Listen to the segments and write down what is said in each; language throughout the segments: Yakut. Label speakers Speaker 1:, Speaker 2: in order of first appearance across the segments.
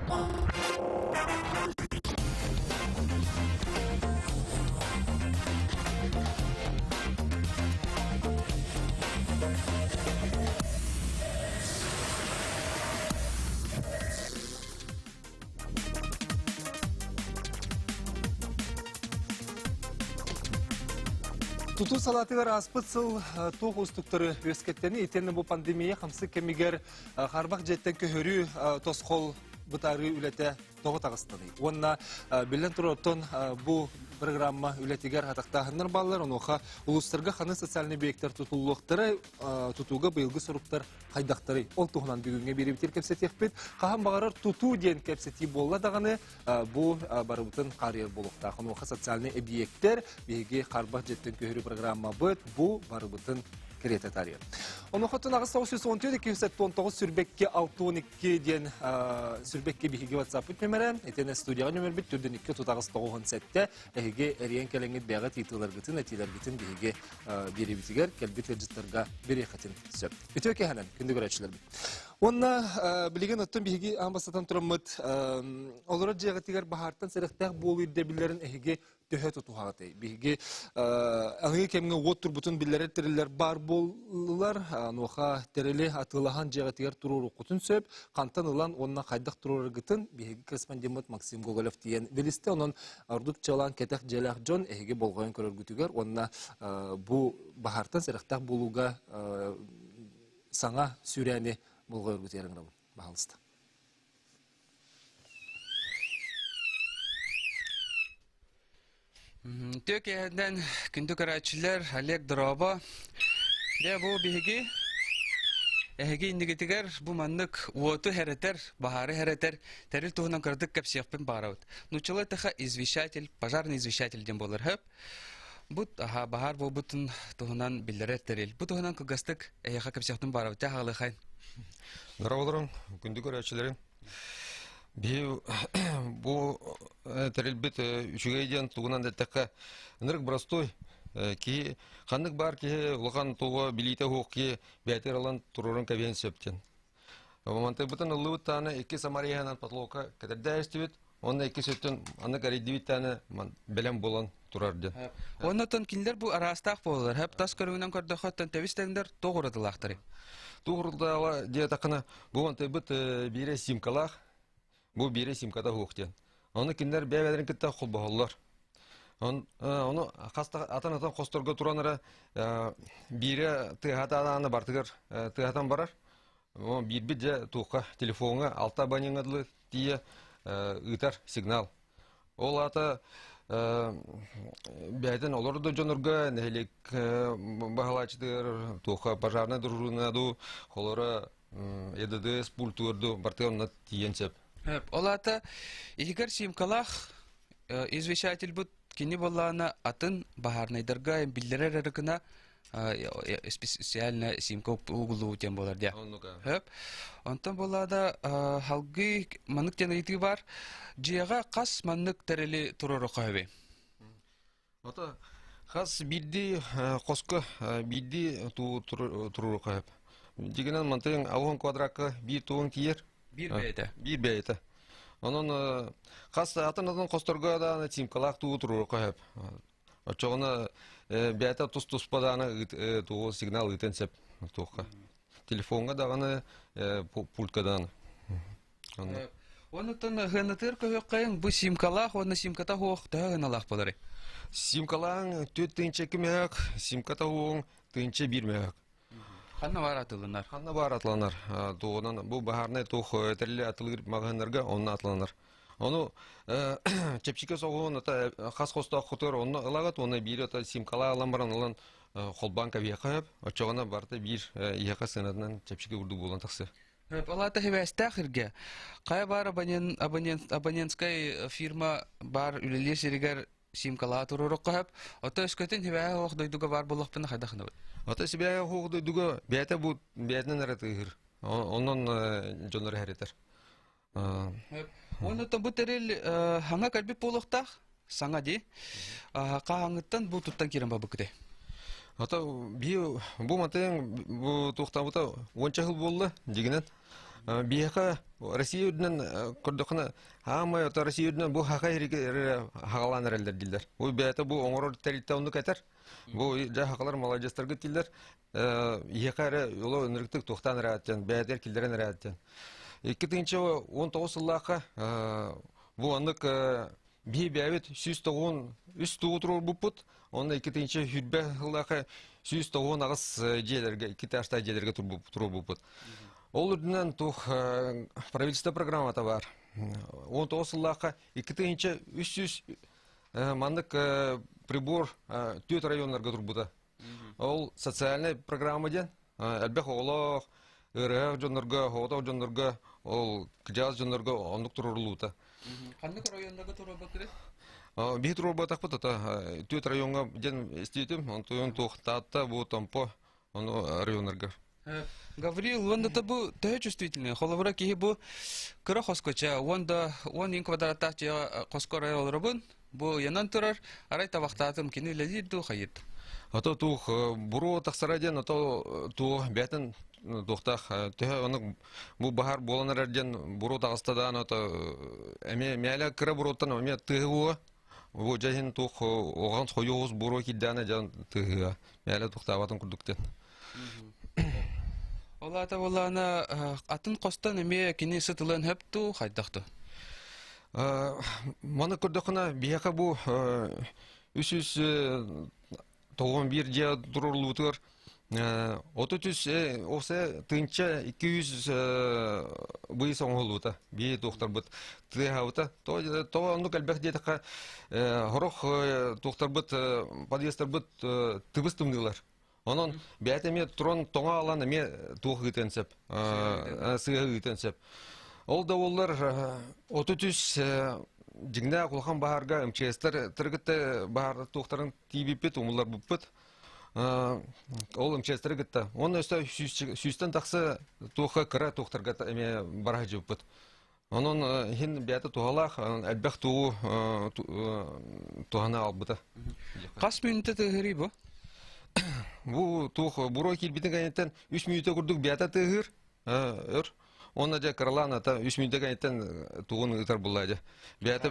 Speaker 1: Тутуу салаатыгар ааспыт сыл туох уустуктары үөскэттэни итиэннэ бу пандемия хамсык кэмигэр харбах дьиэттэн көһөрүү тосхол бытаарыы үлэтэ тоҕо таҕыстаный? Уонна биллэн турар оттон бу программа үлэтигэр атахтааһыннар бааллар, онуоха улуустарга ханы социальный объектар тутуллуохтара, тутууга быйылгы соруктар хайдахтарый? Ол туһунан бүгүҥҥэ биэрэбитигэр кэпсэтиэхпит. Хаһан баҕарар тутуу диэн кэпсэтии буолла даҕаны, бу барыбытын хаарыйар буолуохтаах. Онуоха социальный объектэр, биһиги харбах дьиэттэн көһөрүү программабыт бу барыбытын кэриэтэ таарыйар. Онуоха 914 279 сүрбэкки 62 диэн сүрбэкки биһиги WhatsApp-ыт нөмэрэ, итиэннэ студияҕа нөмербит түрдүн 2 тутаҕыс 97 эһиги эрийэн кэлэҥҥит бэйэҕит ыйытыыларгытын, этиилэргитин биһиги биэриибитигэр кэлбит ыалдьыттарга бириэххитин сөп. Үтүө киэһэнэн, күндү көрөөччүлэрбит. Уонна билигин оттон биһиги аан бастатан тураммыт олорор дьиэҕитигэр баһаартан сэрэхтээх буолуу ирдэбиллэрин эһиги төһө тутуһаҕытый? Биһиги аныгы кэмҥэ уот турбутун биллэрэр тэриллэр баар буоллулар. Онуоха тэрили атыылаһан дьиэҕитигэр туруоруккутун сөп. Хантан ылан уонна хайдах туруораргытын биһиги корреспондеммыт Максим Гоголев тиийэн билистэ. Онон ордук чалаан кэтэх дьиэлээх дьон эһиги болҕойон көрөргүтүгэр уонна бу баһаартан сэрэхтээх буолууга саҥа сүүрээни болҕойоргутугар ыҥырабын. Баһаалыста.
Speaker 2: Үтүө киэһэнэн күндү көрөөччүлэр, Олег дорообо. Дьэ бу биһиги эһиги иннигитигэр бу маннык уоту хэрэтэр, баһаары хэрэтэр тэрил туһунан кыратык кэпсиэхпин баҕарабыт. Нууччалыы эттэххэ извещатель, пожарный извещатель диэн буолар хөп. Бу аха баһаар буолбутун туһунан биллэрэр тэрил. Бу туһунан кылгастык эһиэхэ кэпсиэхпин баҕарабыт. Дьэ аҕалыахайын.
Speaker 3: Дорооболорун, күндү көрөөччүлэрим. Биһи бу тэрилбит үчүгэй диэн тугунан да эттэххэ, ынырык боростуой киһи ханнык баар киһи улахан туга билиитэ суох киһи бэйэтигэр ылан туруорун кэбиһэн сөп диэн. Мантайбытын ыллыбыт тааны икки самарыйаһынан потолокка кэтэрдэ истибит, уонна икки өттүн аны кэрийдибит тааны бэлэм буолан турар диэн.
Speaker 2: Оннотон кинилэр бу араастаах буолалар. Хөп тас көрүҥүнэн көрдөххө, оттон тэбис тэҥнэр туох уратылаахтарый?
Speaker 3: Туох уратылааҕа диэтэххинэ, бу мантайбыт биирэ симкалаах, бу биирэ симката суох диэн. Ону кинилэр бэйэ-бэйэлэрин кытта холбоһоллор. Ону атын-атын хосторго туран эрэ биирэ тыаһатааны бартыгар тыаһатан барар. Биирбит дьэ туохха телефоҥҥа алта абонеҥҥа дылы тиийэ ыытар сигнал. Ол аата бэйэтин олорор да дьонорго нэһилиэк баһылааччытыгар туохха пожарнай дружина дуу холоро ЕДДС пультугар дуу бартыгар онно тиийэн сөп.
Speaker 2: Ол аата иһигэр симкалаах извещательбыт кини буоллаҕына атын баһаарнайдарга биллэрэр эрэ гына специально симка угуллубут диэн буолар диэ. Хөп. Онтон буоллаада халгыы маннык диэн ыйытыы бар. Дьиэҕэ хас маннык тэрили туруорукка сөбүй?
Speaker 3: Ото хас биирдии хоско биирдии туруорукка сөп. Дьигинэн мантыйын алуһун квадракка биир тугун тиийэр.
Speaker 2: Биир бэйэтэ.
Speaker 3: Биир бэйэтэ. Онон хас атын-атын хосторго даҕаны симкалаах туу туруорукка сөп. Оччоҕуна бэйэтэ тус-туспа даҕаны тугу сигнал ыытан сөп туохха. Телефоҥҥа даҕаны, пультка даҕаны.
Speaker 2: Оннуттан ыһыанатыыр көһүөххэйиҥ бу симкалаах уонна симката суох төһө ыһыналаах буоларый?
Speaker 3: Симкалааҥ түөрт тыһыынча икки мөһөөк, симката суоҕуҥ тыһыынча биир мөһөөк.
Speaker 2: Ханна баар атыланар?
Speaker 3: Ханна баар атыланар. Тугунан бу баһаарнай туох тэрили атылыыр маҕаһыыннарга онно атыланар. Ону чэпчэки соҕуһун ата хас хостоох хотугар онно ылаҕыт уонна биир ата симкалаа ылан баран ылан холбоон кэбиһиэххэ сөп. Оччоҕуна барыта биир иһэхэ сыанатынан чэпчэки курдук буолан тахсыа.
Speaker 2: Палата хибээстээх иргэ. Хайа баар абонент, абонент, абонентскай фирма баар үлэлиир сиригэр симкалаа туруорукка сөп. Ото өскөтүн хибээһэ суох дойдуга баар буоллахпына хайдах гынабыт?
Speaker 3: Ото сибээһэ суох дойдуга бэйэтэ бу бэйэтинэн эрэ тыыһыр. Онон дьоннор эһэритэр.
Speaker 2: Уонна бу тэрил хаҥа кэлбит буолуохтаах саҥа дии. Хаһааҥҥыттан бу туттан киирэн барбыккытай?
Speaker 3: Ото би бу матыҥ бу туохтаабыта уонча сыл буолла дигинэн. Биһиэхэ Россия үрдүнэн көрдөххүнэ, хаамай ото Россия үрдүнэн бу хаха хагалаан эрэллэр дииллэр. Бу бэйэтэ бу оҥорор тэрилтэ оннук этэр. Бу дьэ хахалар маладьыастаргыт дииллэр. Иһиэхэ эрэ оло ынырыктык туохтаан эрээттэн, бэйэтэр киллэрэн эрээттэн. 2019 сыллаахха бу оннук биһи бэйэбит 193 туу туруорбуппут, онно 2020 сыллаахха 198 дьиэлэргэ, икки этажтаах дьиэлэргэ туруорбуппут. Ол үрдүнэн туох правительство программата бар. 19 сыллаахха 2300 маннык прибор түөрт районнарга турбута. Ол социальнай программа диэн элбэх оҕолоох, ыарыһах дьоннорго, оҕотох дьоннорго, ол кыдьаас дьоннорго оннук туруоруллубута.
Speaker 2: Ханнык районнарга туруорбаккыт?
Speaker 3: Биһи туруорбатахпыт ото түөрт райоҥҥа диэн истиитим, онтуйун туох Таатта, бу Томпо, ону районнарга.
Speaker 2: Гаврил, уонна да бу төһө чувствительный? Холобура киһи бу кыра хоскоча, уон да 10 квадраттаах дьиэҕэ хоско арай олоробун, бу ыйанан турар, арай табахтаатым, кини үлэлиир дуу хайыт?
Speaker 3: Ото туох буруо тахсара диэн ото туох бээтин туохтаах төһө ону бу баһар буолан эрэр диэн буруо таҕыста даан ото эмиэ мээлэ кыра буруоттан эмиэ тыаһы бу дьэ иһин туох оҕан хойуоҕус буруо киирдээнэ дьон тыаһыа мээлэ туохтаабатын курдук диэн.
Speaker 2: Ол аата буоллаҕына атын хостон эмиэ кини сытылыан сөп дуу, хайдах дуу?
Speaker 3: Маны көрдөххүнэ биһиэхэ бу 391 дьиэ туруоруллубутугар 33 осе тыынча 200 быыс оҥоһуллубута бии туохтарбыт тыаһаабыта тоҕо оннук элбэх диэтэххэ сорох туохтарбыт подъездтарбыт тыбыс тымныылар. Онон бэйэтэ эмиэ туран тоҥо аалан эмиэ туох ыытыан сөп, сыыһа ыытыан сөп. Ол да буоллар 33 дьиҥнээх улахан баһаарга МЧСтэр кытта баһаар туохтарын тиийбиппит, умулларбыппыт. Ол МЧСтары кытта. Уонна өссө сүүстэн тахса туохха кыра туохтарга эмиэ бара сылдьыбыппыт. Онон иһин бэйэтэ туһалаах, элбэх тугу туһана албыта.
Speaker 2: Хас мүнүүтэ тыаһырый бу?
Speaker 3: Бу туох буруо киирбитин кэнниттэн 3 мүнүүтэ курдук бэйэтэ тыаһыыр өр. Уонна дьэ кыралаан ата 3 мүнүүтэ кэнниттэн тугун ыытар булла дьэ. Бэйэтэ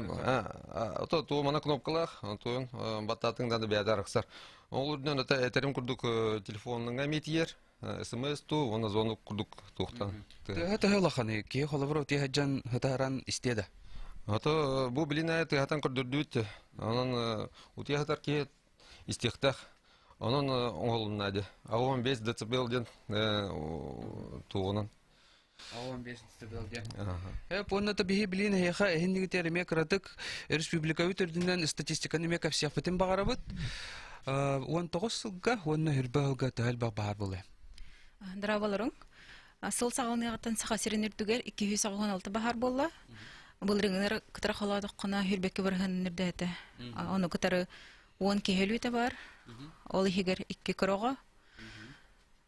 Speaker 3: ото туу мана кнопкалаах, тугун баттаатыҥ да бэйэтэ арахсар. Ол үрдүнэн ата этерим курдук телефонуҥа эмиэ тиийэр. СМС туу уонна звонок курдук туохтан.
Speaker 2: Тыаһа төһө улаханый? Киһи холобур утуйа сылдьан сытааран истиэ да?
Speaker 3: Ото бу билин аайы тыаһатан көрдөрдүбүт. Онон утуйа сытар киһи истиэхтээх. Онон оҥоһулунна дии. 15 децибел диэн туоҕунан.
Speaker 2: 15 децибел диэн. Уонна да биһи билин эһиэхэ эһиннигитэр эмиэ кыратык республикабыт үрдүнэн статистиканы эмиэ кэпсиэхпитин баҕарабыт. 19 сылга уонна хүрбэ сылга төһө элбэх баһаар буолуо?
Speaker 4: Здраволоруҥ. Сыл саҕаланыаҕыттан Саха сирин үрдүгэр 296 баһаар буолла. Былырыҥҥынар кытары холоодоххуна хүрбэккэ бырыһыанын үрдээтэ. Ону кытары 10 киһи өлүүтэ бар. Ол иһигэр 2 кыра оҕо.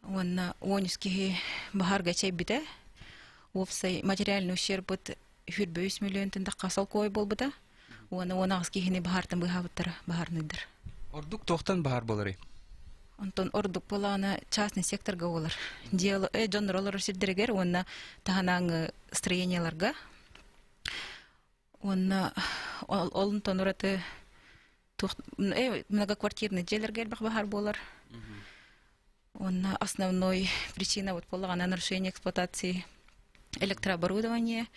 Speaker 4: Уонна 13 киһи баһаарга эчэйбитэ. Уопсай материальный ущербыт 23 миллионтан тахха солкуой буолбута. Уонна 18 киһини баһаартан быыһаабыттара баһаарныйдар.
Speaker 2: Ордук туохтан баһаар буоларый?
Speaker 4: Онтон ордук буолаана частный секторга буолар. Дьиэ дьоннор олорор сирдэригэр уонна таһынааҥы строениеларга. Уонна ол онтон ураты туох многоквартирный дьиэлэргэ элбэх баһаар буолар. Уонна основной причина вот буоллаҕына нарушение эксплуатации электрооборудования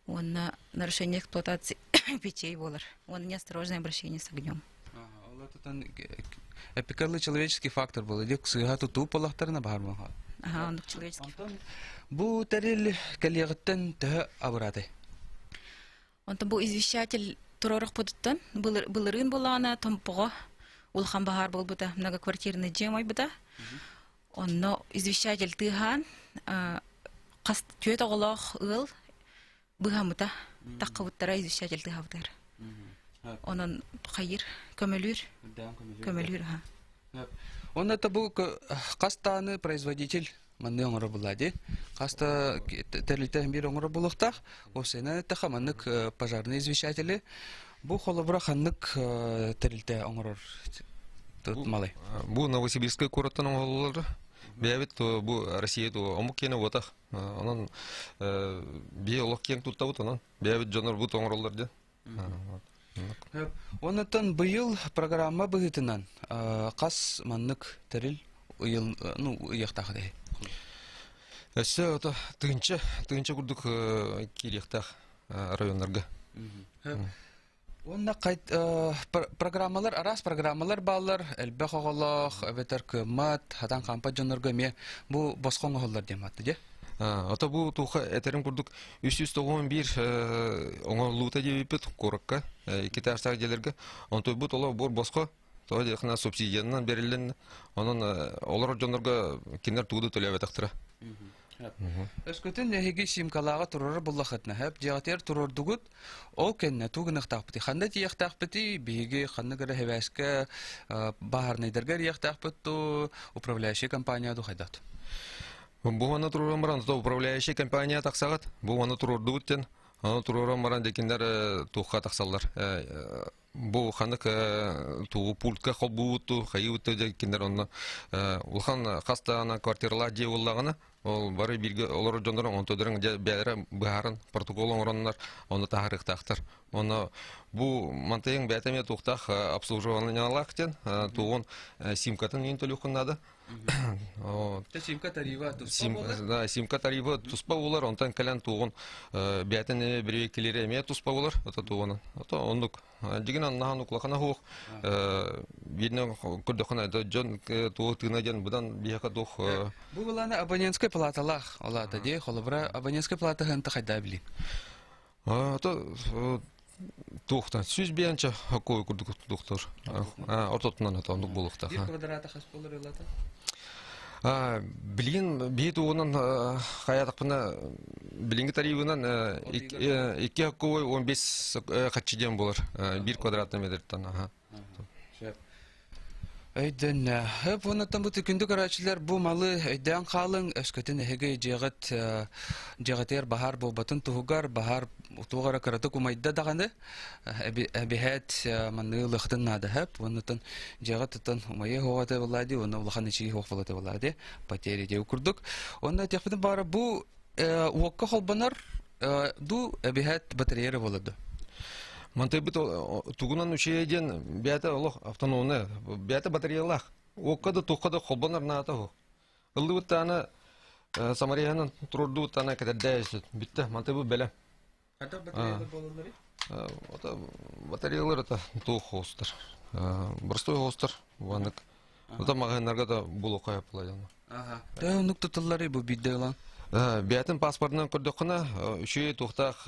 Speaker 4: уонна нарушение эксплуатации печей буолар. Уонна неосторожное обращение с огнем.
Speaker 2: Ол тутан эпикалый человеческий фактор буолар. Дик сыыһа тутуу буоллахтарына баһаар буолар.
Speaker 4: Аха, оннук человеческий.
Speaker 2: Бу тэрил кэлиэҕиттэн төһө абыратай?
Speaker 4: Онтон бу извещатель туруорукпутуттан былырыын буоллаҕына Томпоҕо улахан баһаар буолбута, многоквартирный дьиэ умайбыта. Онно извещатель тыаһаан хас түөрт оҕолоох ыал быыһаммыта, таххыбыттара извещатель тыаһаабытыгар. Онон хайыр, көмөлүүр, көмөлүүр аха.
Speaker 2: Онно бу хас дааны производитель манны оҥоро булла дии. Хас да тэрилтэ биир оҥоро булуохтаах. Уопсайынан эттэххэ маннык пожарные извещатели бу холобура ханнык тэрилтэ оҥорор малай?
Speaker 3: Бу Новосибирскай куораттан оҥоһуллар. Бэйэбит бу Россия омук киэнэ буотах. Онон бии олох киэҥ туттабыт онон бэйэбит дьоннорбут оҥороллор диэн.
Speaker 2: Оннуттан быйыл программа быһыытынан хас маннык тэрил ыйыл ну ыйыахтаах этэй?
Speaker 3: Өссө ото тыынча тыынча курдук киириэхтээх районнарга.
Speaker 2: Уонна программалар араас программалар бааллар элбэх оҕолоох эбэтэр кыаммат хатан хаампат дьоннорго эмиэ бу босхо оҥоһуллар диэн баатты дьэ.
Speaker 3: Ото бу туха этерин курдук 391 оҥоһуллуута диэбиппит куоракка икки этажтаах дьиэлэргэ онтуйбут олох буор босхо тоҕо диэххинэ субсидиянан бериллин онон олорор дьоннорго кинилэр тугу да төлөөбөтөхтөрө.
Speaker 2: Өскөтүн эһиги симкалааҕа туророр буллахытына хөп дьиэҕитигэр туруордугут ол кэннэ тугу гыныахтаахпытый ханна тиийиэхтээхпитий биһиги ханнык эрэ хэбээскэ баһаарынайдарга эрийиэхтээхпит дуу управляющая компания дуу хайдах
Speaker 3: Бу манна туруоран баран управляющая компания тахсаҕыт бу манна туруордубут диэн аны туруоран баран декиннэр туохха тахсаллар бу ханнык тугу пультка холбуубут хайыыбыт дьэ кинилэр онно улахан хас даҕаны квартиралаах дьиэ буоллаҕына ол бары бииргэ олорор дьоннорун онтуларын дьэ бэйэлэрэ быһааран протокол оҥороннор ону таһаарыахтаахтар онно бу мантайыҥ бэйэтэ эмиэ туохтаах обслуживаниелаах диэн тугун симкатын иин төлүөххүн наада
Speaker 2: Симка тарифа туспа буолар.
Speaker 3: Да, симка тарифа туспа буолар, онтон кэлэн туоҕун бэйэтин бириэкилири эмиэ туспа буолар, ото туоҕун. Ото оннук. Дигин аннахан улахана хуох биирне көрдөххүнэ дьон туох тыына диэн быдан биһиэхэ туох
Speaker 2: Бу былаана абонентскай платалаах олаата дии, холобура абонентскай плата ханта хайда билин.
Speaker 3: Ото туохтан 105 хоккой курдук доктор. Ортотунан ото оннук буолуохтаах.
Speaker 2: Биир квадрата хас болар ылата?
Speaker 3: Билигин биир тугунан хайаатахпына билиҥҥи тарифынан икки хоккой 15 хаччы диэн буолар. Биир квадратный метртан.
Speaker 2: Өйдөннө. Хөп уоннаттан бу күндү көрөөччүлэр бу малы өйдөөн хаалыҥ, өскөтүн эһиги дьиэҕит дьиэҕитигэр баһаар буолбатын туһугар баһаар туох эрэ кыратык умайда даҕаны эбиһээт манныгы ылыахтын наада хөп уоннаттан дьиэҕит тутан умайыы суоҕа этэ буоллаа дии уонна улахан ичиги суох буолла этэ буоллаа дии потеря диэбит курдук. Уонна этиэхпитин баара бу уокка холбонор дуу эбиһээт батарея эрэ буолар дуо?
Speaker 3: Мантайбыт тугунан үчүгэй диэн бэйэтэ олох автономная, бэйэтэ батареялаах. Уокка да туохха да холбонор наата суох. Ыллыбыт даҕаны самарьяһынан туруордубут даҕаны кэтэрдээ бүттэ. Мантайбыт бэлэм.
Speaker 2: Хайдах батареялар буолалларый?
Speaker 3: Батареялар это туох хоустар. Простой хоустар. Ваннык. Это маҕаһыыннарга да булуохха буолла.
Speaker 2: Аха. Төһө оннук тутулларый бу биирдэ ылан?
Speaker 3: Бэйэтин паспорынан көрдөххүнэ, үчүгэй туохтаах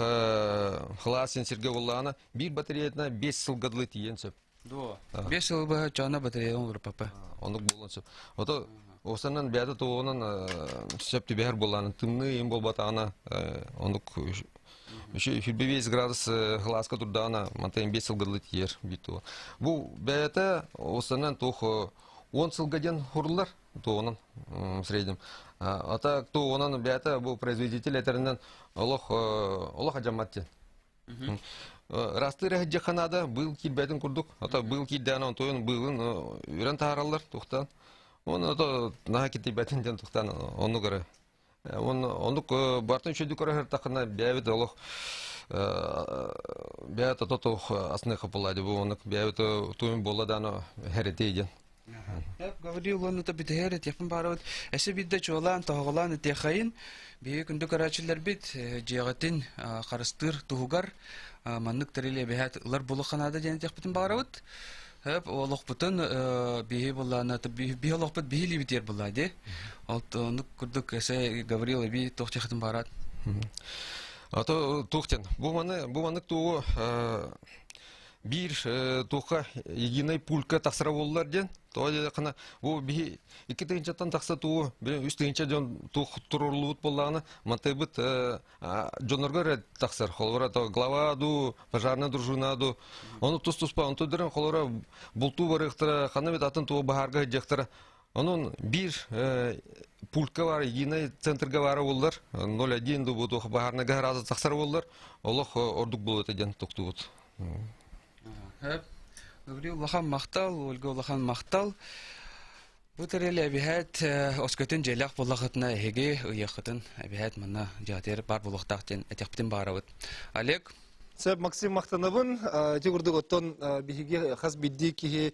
Speaker 3: кылаас сиргэ буоллаҕына, биир батареятына 5 сылга дылы тиийэн сөп.
Speaker 2: Дуо. 5 сыл быһа чоно батарея олорор папа.
Speaker 3: Оннук буолуон сөп. Ото осанан бэйэтэ туоҕунан сөп түбэһэр буоллаҕына, тымныы им буолбатаҕына, оннук 25 градус кылааска турдаҕына, мантан 5 сылга дылы тиийэр биир туох. Бу бэйэтэ осанан туох 10 сылга диэн хуруллар. Туоҕунан в среднем. А так туоҕунан бэйэтэ бу производитель этэринэн олох олох адьаммат диэн. Растыр эһэдьэххэ наада быыл киирбэтин курдук. Ото быыл киирдэҕинэ онтуйун быылын үрэн таһаараллар тухтаан. Оны ото наһаа китийбэтин диэн тухтаан оннук эрэ. Оннук бартын үчүгүйдүк көрө сырыттаххына бэйэбит олох бэйэт ото туох асныха буолла бу оннук бэйэбит туйун буолла дааны хэрэтий диэн.
Speaker 2: Гаврил уонна бүтэһэр этиэхпин баарабыт. Эсэ биирдэ чуолаан, тоһоҕолоон этиэхэйин. Биһиги күндү көрөөччүлэрбит дьиэҕитин харыстыыр туһугар маннык тэрили эбэһээт ылар буолуохха наада диэн этиэхпитин баҕарабыт. Хөп олохпутун биһи буллаана биһи олохпут биһи илиибитигэр буллаа дии. Ол оннук курдук эсэ Гаврил эбии туох диэхитин баарат.
Speaker 3: Ато туох диэн бу маны бу маннык тугу биир туохха единый пулька тахсара буоллар диэн тоҕо диэтэххинэ бу биһи икки тыһыынчаттан тахса тугу үс тыһыынча дьон туох туруоруллубут буоллаҕына мантайбыт дьоннорго эрэ тахсар холобура глава дуу пожарная дружина дуу ону тус-туспа онтударын холобура бултуу барыахтара ханна бит атын тугу баһаарга сылдьыахтара онон биир пультка бар единый центрга баара буоллар 0,1 дуу бу баһаарныга раза тахсар буоллар олох ордук буолуо этэ диэн тохтуубут.
Speaker 2: Гаврил улахан махтал, Ольга улахан махтал. Бу тэрил эбиһээт оскөтүн дьиэлээх буоллахытына эһиги ыйыаххытын эбиһээт манна дьаатыйар баар буолуохтаах диэн этиэхпитин баарабыт. Олег?
Speaker 1: Сөп, Максим махтанабын. Ити курдук оттон биһиги хас биирдии киһи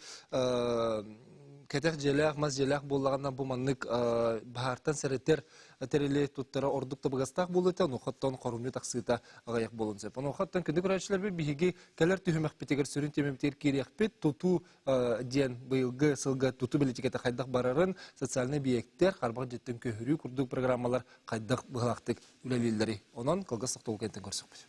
Speaker 1: кэтэх дьиэлээх, мас дьиэлээх буоллаҕына бу маннык баһаартан сэрэтэр тэрили туттара ордук табыгастаах буолуота, онуохаттан хорумньу тахсыыта аҕыйах буолуон сөп. Онуохаттан күндү көрөөччүлэрбит биһиги кэлэр түһүмэхпитигэр сүрүн тиэмэбитигэр киириэхпит, тутуу диэн быйылгы сылга тутуу бэлитикэтэ хайдах барарын, социальнай объектэр, харбах дьиэттэн көһөрүү курдук программалар хайдах быһалаахтык үлэлииллэрий. Онон кылгас тохтобул кэнниттэн көрсөхпүт.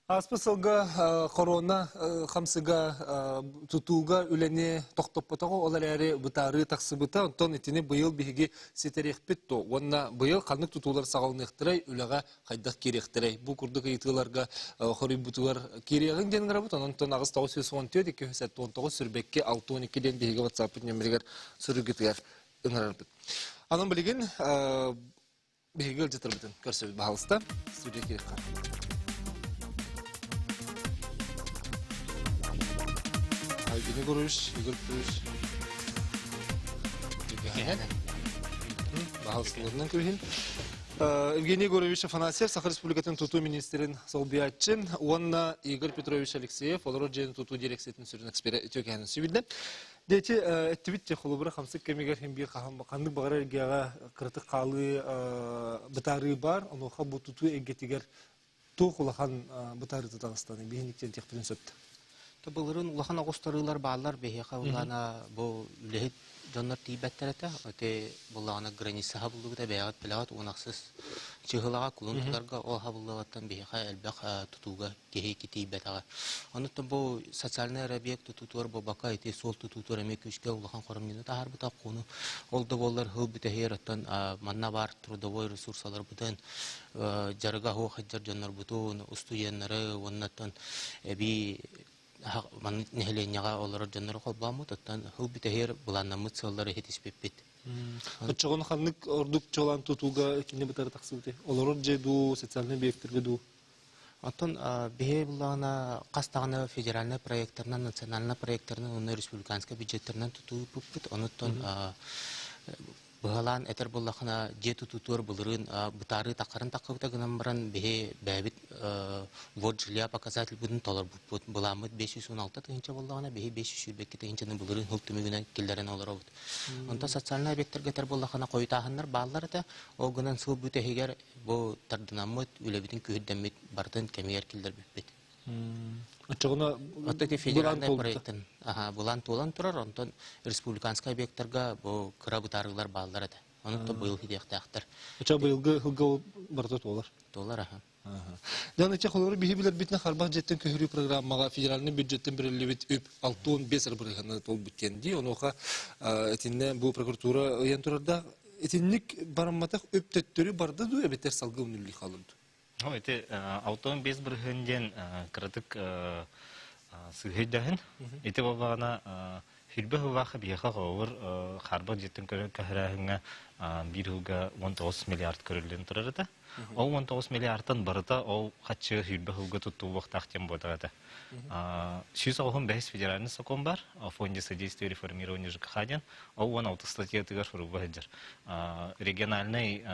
Speaker 1: Ааспыт сылга корона хамсыга тутууга үлэни тохтоппотоҕо, ол эрээри бытаарыы тахсыбыта. Онтон итини быйыл биһиги ситэриэхпит дуо? Уонна быйыл ханнык тутуулар саҕаланыахтарай, үлэҕэ хайдах киириэхтэрэй? Бу курдук ыйытыыларга хоруйбутугар киириэҕиҥ диэн ыҥырабыт. Онон 8914 279 сүрбэкки 62 диэн биһиги WhatsApp-пыт нөмеригэр суруйгутугар ыҥырарбыт. Анан билигин биһиги ыалдьыттарбытын көрсөбүт баһалыста. Студия кириэххэ. Евгений Гурович, Игорь Петрович. Баһалыстыларынан көрүһүн. Евгений Егорович Афанасьев, Саха Республикатын тутуу министрин солбуйааччы уонна Игорь Петрович Алексеев, олорор дьиэни тутуу дирекциятын сүрүн эксперэ үтүөкэһэн сүбүллэ. Дети эттибит те холобура хамсык кэмигэр хин биир ханнык баҕарар эргиэҕэ кыратык хаалыы бытаарыы бар, онуоха бу тутуу эйгэтигэр туох улахан бытаарыыта таҕыстаны биһиниктен тиэхпитин сөптө.
Speaker 5: Былырын улахан оҕустарыылар бааллар биһиэхэ улаана бу үлэһит дьоннор тиийбэттэр этэ. Ити буллаҕына граница хабыллыбыта бэйэҕит билэҕит уон ахсыс чыһылаҕа кулун тутарга ол хабыллыбаттан биһиэхэ элбэх тутууга киһи тиийбэтэҕэ. Онуттан бу социальный объект тутуутугар буолбакка ити суол тутуутугар эмиэ күүскэ улахан хоромньуну таһаарбыта куну ол да буоллар хыл бүтэһиэр оттон манна баар трудовой ресурсаларбытын дьарыга суох сылдьар дьоннорбутун устудьуоннары уоннаттан эбии маннык нэһилиэнньэҕэ олорор дьоннору холбооммут оттон хыл бүтэһиэр былааннаммыт сыаллары ситиспиппит.
Speaker 1: Оччоҕуна ханнык ордук чуолаан тутууга кини бытары тахсыбытай? Олорор дьиэ дуу, социальнай объектарга дуу?
Speaker 5: Оттон биһи буллаҕына хас даҕаны федеральнай проектарынан, национальнай проектарынан уонна республиканскай бюджеттарынан тутуу ыыппыппыт. Онуттан Быһалаан этэр буоллахына, дьиэ тутуутугар былырыын бытаарыы таххарын таххыбыта гынан баран, биһи бэйэбит вот жилья показательбытын толорбуппут. Былааммыт 516 тыһыынча буоллаҕына, биһи 522 тыһыынчаны былырыын сыл түмүгүнэн киллэрэн олоробут. Онтон социальнай объектарга этэр буоллахына, хойутааһыннар бааллар этэ. Ол гынан сыл бүтэһигэр бу тардынаммыт, үлэбитин күүһүрдэммит барытын кэмигэр киллэрбиппит.
Speaker 1: Оччоҕуна
Speaker 5: Оттон ити федеральнай проектын былаан туолан турар, онтон республиканскай объектарга бу кыра бытаарыылар бааллар этэ. Онон то быйыл хидиэхтээхтэр.
Speaker 1: Оччо быйылгы сылга ол барыта туолар.
Speaker 5: Туолар аха.
Speaker 1: Дьон иче холору биһи билэрбитинэ харбах дьиэттэн көһөрүү программаҕа федеральный бюджеттен бэриллибит үп 65 бырыһыана туолбут диэн дии. Онуоха итиннэ бу прокуратура ыйан турардаах итинник барамматах үп төттөрү барда дуу эбэтэр салгыы үнүллүү хаалар дуу?
Speaker 6: Ну, ити 65 бырыһыан диэн кыратык сыыһайдаһын. Ити буоллаҕына Хүрбэ сыллаахха биһиэхэ холобур хаарбах дьиэттэн көһөрөөһүҥҥэ биир сылга 19 миллиард көрүллэн турар этэ. Ол 19 миллиардтан барыта ол хаччы хүрбэ сылга туттуллуохтаах диэн буолар этэ. 195 федеральный сокуон бар, о фонде содействия реформированию ЖКХ диэн, ол 16 статьятыгар сурулла сылдьар. Региональный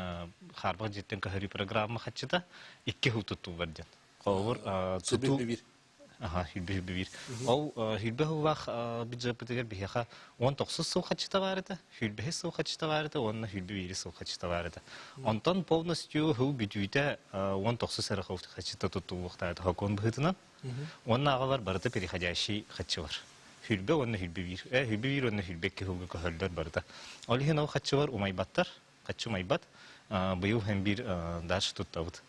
Speaker 6: хаарбах дьиэттэн көһөрүү программа хаччыта икки сыл туттуллар диэн. Холобур, тутуу Аха, хүрбэ биир. Ол хүрбэ сыллаах бюджеппытыгар биһиэхэ 19 сыл хаччыта баар этэ, хүрбэһис сыл хаччыта баар этэ уонна хүрбэ биирис сыл хаччыта баар этэ. Онтон полностью сыл бүтүүтэ 19 эрэ хаччыта туттуллуохтаах этэ сокуон быһыытынан. Уонна аҕалар барыта переходящий хаччылар. Хүрбэ уонна хүрбэ биир. Хүрбэ биир уонна хүрбэ икки сылга көһөллөр барыта. Ол иһин ол хаччылар умайбаттар, хаччы умайбат. Быйыл һэн биир дальше туттабыт.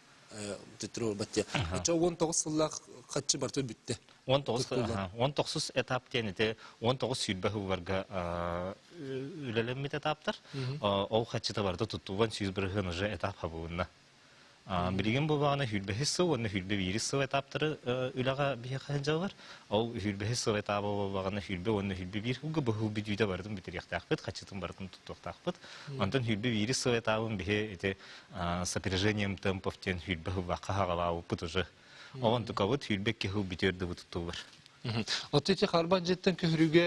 Speaker 1: Төттөрү барбат диye. Оччо 19 сыллаах хаччы барыта бүттэ.
Speaker 6: 19 19 этап диэн ити 19 сүүрбэ сылларга үлэлэммит этаптар. Ол хаччыта барыта туттуллан 100% уже этап хабылынна. Билигин буоллаҕына сүүрбэһис сыл уонна сүүрбэ биирис сыл этаптары үлэҕэ биһиэхэ сылдьаллар. Ол сүүрбэһис сыл этаба буоллаҕына сүүрбэ уонна сүүрбэ биир сылга быһыл бүтүүтэ барытын бүтүрүөхтээхпит, хаччытын барытын туттуохтаахпыт. Онтон сүүрбэ биирис сыл этабын биһи ити с опережением темпов диэн сүүрбэ сыллаахха хаҕалаабыппыт уже. Ол онтукабыт сүүрбэ икки сыл бүтүөр дылы туттуллар.
Speaker 1: Оттон ити харбан дьиэттэн көһөрүүгэ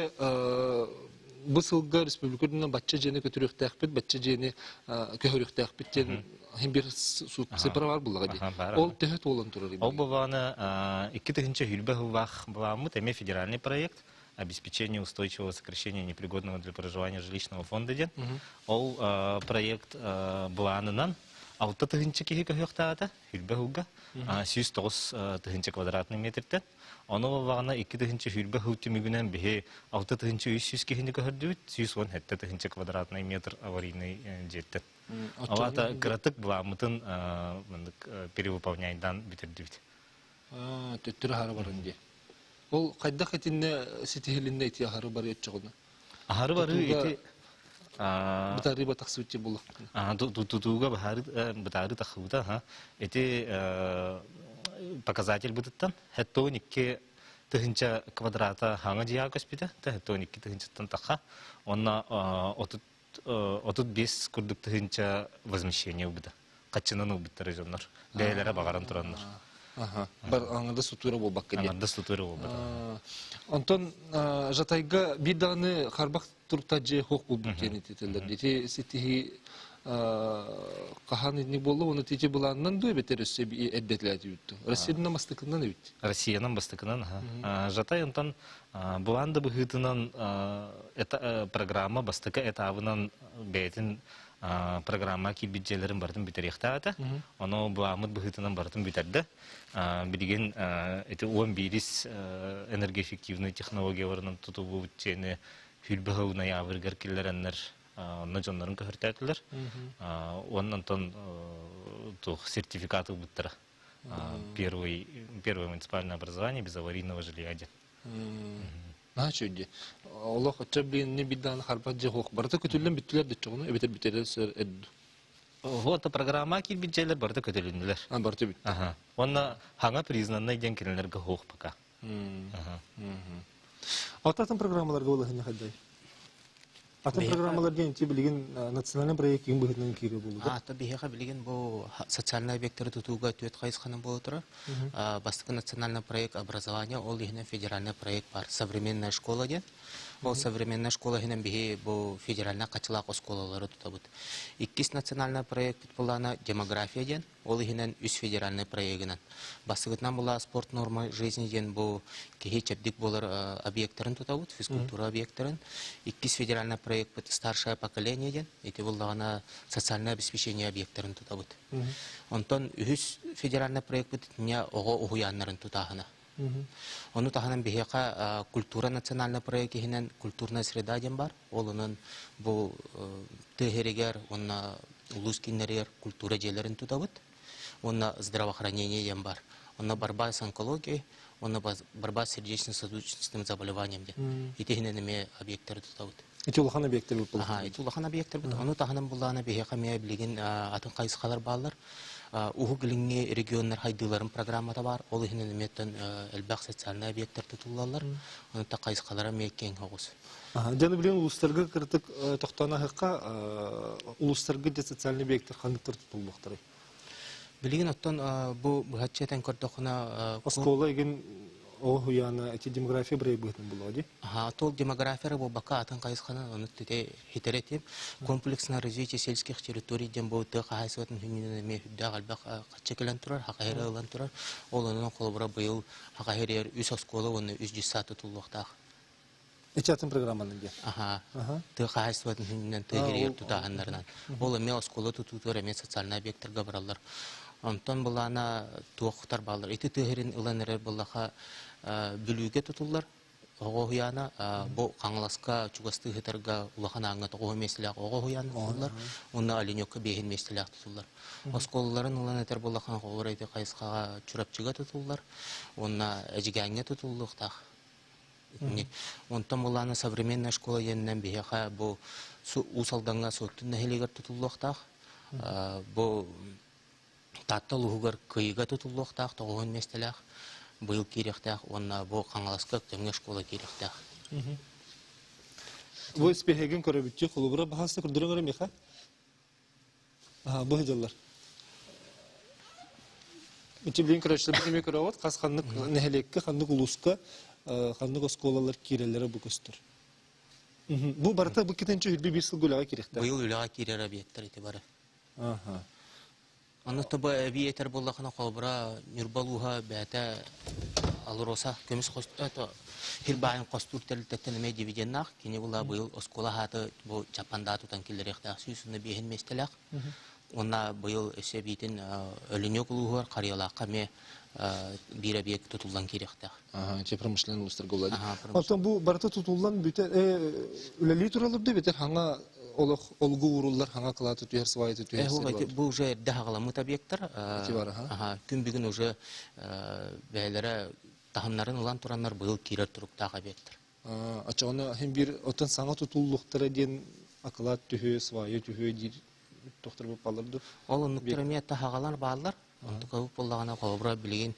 Speaker 1: бу сылга республика үрдүнэн бачча дьиэни көтүрүөхтээхпит, бачча дьиэни көһөрүөхтээхпит диэн иһин биир цифра бар буллаҕа дии. Ол төһө туолан турар
Speaker 6: Ол былааны 2020 сыллаах былааммыт эмиэ федеральный проект обеспечение устойчивого сокращения непригодного для проживания жилищного фонда диэн. Ол проект былаанынан 6 тыһыынча киһи көһүөхтээҕэ хүрбэ сылга 109 тыһыынча квадратный метртэн. Ону буоллаҕына 2 тыһыынча 20 сыл түмүгүнэн биһи 6300 киһини көһөрдүбүт, 117 тыһыынча квадратный метр аварийный дьиэттэн. Алата кыратык былааммытын маннык перевыполняйдан бүтэрдибит.
Speaker 1: Төттөрү аһары баран дии. Ол хайдах итиннэ ситиһилиннэ ити аһары барыы оччоҕуна?
Speaker 6: Аһары барыы ити
Speaker 1: бытаарыы батахсыбыт буоллахпына.
Speaker 6: Тутууга бытаарыы тахсыбыта. Ити показатель бытыттан 72 тыһыынча квадрата хаҥа дьиэҕэ көспүтэ, 72 тыһыынчаттан таха. Онно 35 курдук тыһыынча возмещение ылбыта. Хаччынан ылбыттара дьоннор. Бэйэлэрэ баҕаран тураннар.
Speaker 1: Бар аңырда сутура буолбакка диэн.
Speaker 6: Аңырда сутура буолбата.
Speaker 1: Онтон Жатайга биир даҕаны харбах турукта дьиэ хуох булбут диэн этителлэр. Ити ситиһи хаһан инник буолла, оны тити былаанынан дуу эбэтэр өссө эрдэтилээтибит. Россиянан бастакынан эбит.
Speaker 6: Россиянан бастакынан, Жатай онтон былаан да быһыытынан программа бастакы этабынан бэйэтин программа киирбит дьиэлэрин барытын бүтэриэхтээх этэ. Ону былааммыт быһыытынан барытын бүтэрдэ. Билигин ити 11-ис энергоэффективный технологияларынан тутуллубут дьиэни хүрбэ сыл ноябрьгар киллэрэннэр онно дьоннорун көһөртөөтүлэр. Уонна онтон туох сертификат ылбыттара. Первый, первое муниципальное образование без аварийного жилья диэн.
Speaker 1: Наһаа үчүгэй дии. Олох оччо билинни биир даҕаны харбат дьиэ суох. Барыта көтүллэн бүттүлэр да оччоҕуна эбэтэр бүтэрэр сэр эрдэ.
Speaker 6: Вот программа киирбит дьиэлэр барыта көтүлүннүлэр.
Speaker 1: А, барыта бүттэ.
Speaker 6: Аха. Уонна хаҥа признанный диэн кинилэргэ суох пока.
Speaker 1: Атын программаларга балаһыанньа хайдай? Атын программалар диэн ити билигин национальный проект киин быһыытынан киирэ буолута.
Speaker 5: А, то биһиэхэ билигин бу социальный объекттары тутууга түөрт хайысханан буола турар. Бастакы национальный проект образования, ол иһинэн федеральный проект бар «Современная школа» диэн. Ол современная школа иһинэн биһи бу федеральнай хачылаах оскуолалары тутабыт. Иккис национальный проект былаана демография диэн, ол иһинэн үс федеральный проегынан. Бастыгытынан була спорт норма жизни диэн бу киһи чэбдик буолар объекттарын тутабыт, физкультура объекттарын. Иккис федеральный проектпыт старшее поколение диэн, ити буллаҕына социальное обеспечение объекттарын тутабыт. Онтон үһүс федеральный проектпыт итиннэ оҕо уһуйааннарын тутааһына. Ону таһынан биһиэхэ культура национальный проект иһинэн культурная среда диэн бар. Ол онон бу тыа сиригэр уонна улуус кииннэригэр культура дьиэлэрин тутабыт. Уонна здравоохранение диэн бар. Онно борьба с онкологией, уонна борьба с сердечно-сосудистым заболеванием диэн. Ити иһинэн эмиэ объекттары тутабыт.
Speaker 1: Ити улахан объекттэр
Speaker 5: бут. Аха, ити улахан объекттэр бут. Ону таһынан буллаана биһиэхэ эмиэ билигин атын хайысхалар бааллар. Уһук Илиҥҥи регионнар хайдыыларын программата баар. Ол иһинэн эмиэттэн элбэх социальнай объекттар тутуллаллар. Ону та хайысхалара эмиэ киэҥ оҕус.
Speaker 1: Дьону билигин улуустарга кырытык тохтоон аһыкка улуустарга де социальный объекттар ханныктар тутуллуохтарай?
Speaker 5: Билигин оттон бу быһаччы этэн көрдөххүнэ
Speaker 1: Оскуола игин оҕо уһуйаана ити демография бырайбыһытын булуо дии.
Speaker 5: Аха, тол демография буолбакка атын хайысханан ону тите хитеретим. Комплексное развитие сельских территорий диэн бу тыа хаһаайыстыбатын хүннүнэн эмиэ үрдээх элбэх хаччы кэлэн турар, хахаһыра ылан турар. Ол онон холобура быйыл хахаһырыгар үс оскуола уонна үс дьыссаат тутуллуохтаах.
Speaker 1: Ити атын программанан диэн.
Speaker 5: Аха. Тыа хаһаайыстыбатын хүннүнэн тыа иһигэр тутааһыннарынан. Ол эмиэ оскуола тутуутугар эмиэ социальнай объекттарга бараллар. Онтон былаана туохтар бааллар. Ити тыа иһирин ылан эрэр буоллаха Бүлүүгэ тутуллар оҕо уһуйаана бу Хаҥаласка чугастыы сытарга улахан ааҥҥа тоҕуһу миэстэлээх оҕо уһуйаана тутуллар уонна Оленекка биэһин миэстэлээх тутуллар. Оскуолаларын ылан этэр буоллахха оҕолор ити хайысхаҕа Чурапчыга тутуллар уонна Эдьигээҥҥэ тутуллуохтаах. Онтон былаана современная школа диэнинэн биһиэхэ бу Уус Алдаҥҥа Суоттун нэһилиэгэр тутуллуохтаах. Бу Таатта улууһугар Кыйыга тутуллуохтаах тоҕуһун миэстэлээх быйыл киириэхтээх уонна бу Хаҥаласка Өктөмҥө школа киириэхтээх.
Speaker 1: Бу испиһэгин көрөбүттүү холобура баһаста көрдөрөн эрэ миэхэ. Аха, бу сылдьаллар. Ити билин көрөөччүлэр эмиэ көрөҕүт, хас ханнык нэһилиэккэ, ханнык улууска, ханнык оскуолалар киирэллэрэ бу көстөр. Бу барыта бу китинчи үрдү биир сылга үлэҕэ киириэхтээх.
Speaker 5: Быйыл үлэҕэ киирэр объекттар ити бары. Аны тобо эбии этэр буоллахына холобура Ньурба улууһа бэйэтэ Алроса көмүс хир баайын хостуур тэрилтэттэн эмиэ дивиденнаах. Кини була быйыл оскуола аһааты бу Чаппандаа тутан киллэриэхтээх сүүс уонна биэһин миэстэлээх. Уонна быйыл өссө эбиитин Өлүнүөк улууһугар Харыйалаахха эмиэ биир объект тутуллан киириэхтээх.
Speaker 1: Ага, промышленный улуустарга улады. Оттон бу барыта тутуллан бүтэ үлэлии туралар да битер хаңа олох олгу ууруллар хаҥа кылааты түһэр свайты түһэр
Speaker 5: сир Бу уже эрдэ хаҕаламмыт объекттар.
Speaker 1: Аха,
Speaker 5: күн бүгүн уже бэйэлэрэ таһымнарын ылан тураннар быйыл киирэр туруктаах объекттар.
Speaker 1: Оччоҕуна хин биир оттон саҥа тутуллуктара диэн акылаат түһүө, свайы түһүө диир тохтор бааллар ду?
Speaker 5: Ол оннуктар эмиэ таһаҕалар бааллар. Онтука буоллаҕына холобура билигин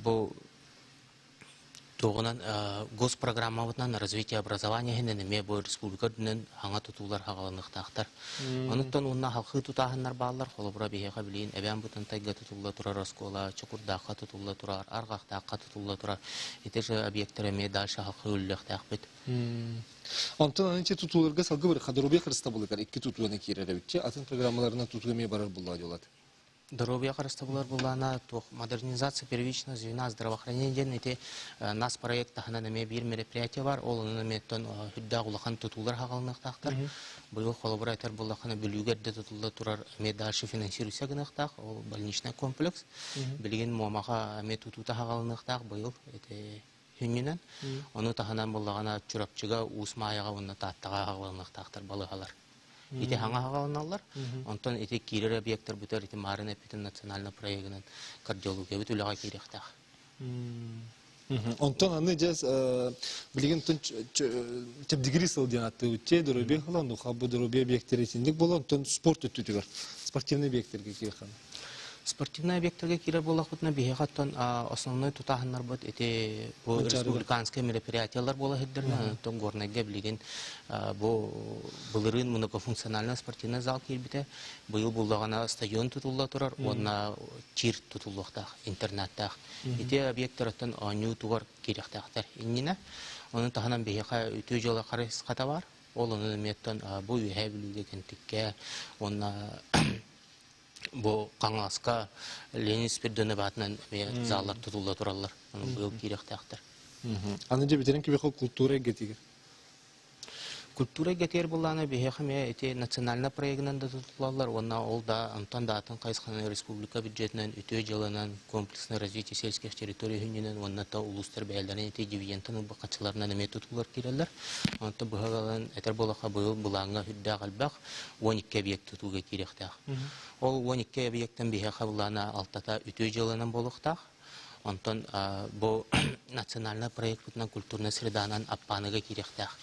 Speaker 5: бу туоҕунан госпрограммабытынан развитие образования иһинэн эмиэ бу республика үрдүнэн хаҥа тутуулар хаҕаланыахтаахтар. Онуттан уонна халхыы тутааһыннар бааллар. Холобура биһиэхэ билигин Эбээн Бытантайга тутулла турар оскуола, Чокурдаахха тутулла турар, Арҕахтаахха тутулла турар. Ити же объекттар эмиэ дальше халхыы үллүөхтээхпит.
Speaker 1: Онтон аны тутууларга салгы бір Хадырубия харыстабылыгар икки тутууна киирэр эбитчи. Атын программаларынан тутуу эмиэ барар булла дьолат.
Speaker 5: Доруобуйа харыстабылар буллаана туох модернизация первичного звена здравоохранения диэн ити нас проект таһынан эмиэ биир мероприятие бар. Ол онон эмиэттэн үрдээх улахан тутуулар хаҕалыныахтаахтар. Быйыл холобура этэр буоллаххына Бүлүүгэ эрдэ тутулла турар эмиэ дальше финансируйся гыныахтаах. Ол больничный комплекс. Билигин Муомаҕа эмиэ тутуута хаҕалыныахтаах быйыл ити хүннүнэн. Ону таһынан буллаҕына Чурапчыга, Уус Маайаҕа уонна Тааттаҕа хаҕалыныахтаахтар балыыһалар. Ити хаҥа хаҕаланаллар. Онтон ити киирэр объекттар бүтэр ити Марын эппитин национальный проегынан кардиологиябыт үлэҕэ киириэхтээх.
Speaker 1: Онтон аны дьэ билигин чэбдигири сыл диэн аттыыбыт че доруобуйа хылан ну бу доруобуйа объекттэрэ итинник буолан онтон спорт өттүтүгэр спортивный объекттэргэ киирхан.
Speaker 5: Спортивнай объектарга киирэр буоллахпытына биһиэхэ оттон основной тутааһыннарбыт ити бу республиканскай мероприятиялар буола сылдьаллар. Оттон Горнайга билигин бу былырыын многофункциональный спортивный зал киирбитэ. Быйыл буллаҕына стадион тутулла турар уонна тир тутуллуохтаах, интернаттаах. Ити объекттар оттон оонньуу тугар киириэхтээхтэр иннинэ. Онон таһынан биһиэхэ үтүө дьыала харысхата бар. Ол ону эмиэттэн бу Үөһээ Бүлүүгэ Кэнтиккэ уонна бу Хаҥаласка Ленин Спирдонов аатынан эмиэ заллар тутулла тураллар. Ону быйыл киириэхтээхтэр.
Speaker 1: Аны дьэ бүтэрин кибиэхэ култуура эйгэтигэр.
Speaker 5: Культура эйгэтигэр буллаана биһиэхэ эмиэ ити национальнай проегынан да тутуллаллар уонна ол да онтон да атын хайысханан республика бюджетинэн үтүө дьыаланан комплексное развитие сельских территорий үһүнньүнэн уонна та улуустар бэйэлэрин ити дивидендтэн ылбыт хаччыларынан эмиэ тутуллар киирэллэр. Онтон быһа ылан этэр буоллахха быйыл былааҥҥа үрдээх элбэх 12 объект тутууга киириэхтээх. Ол 12 объектан биһиэхэ былаана алтата үтүө дьыаланан буолуохтаах. Онтон бу национальнай проекпытынан культурная среданан Аппааныга киириэхтээх.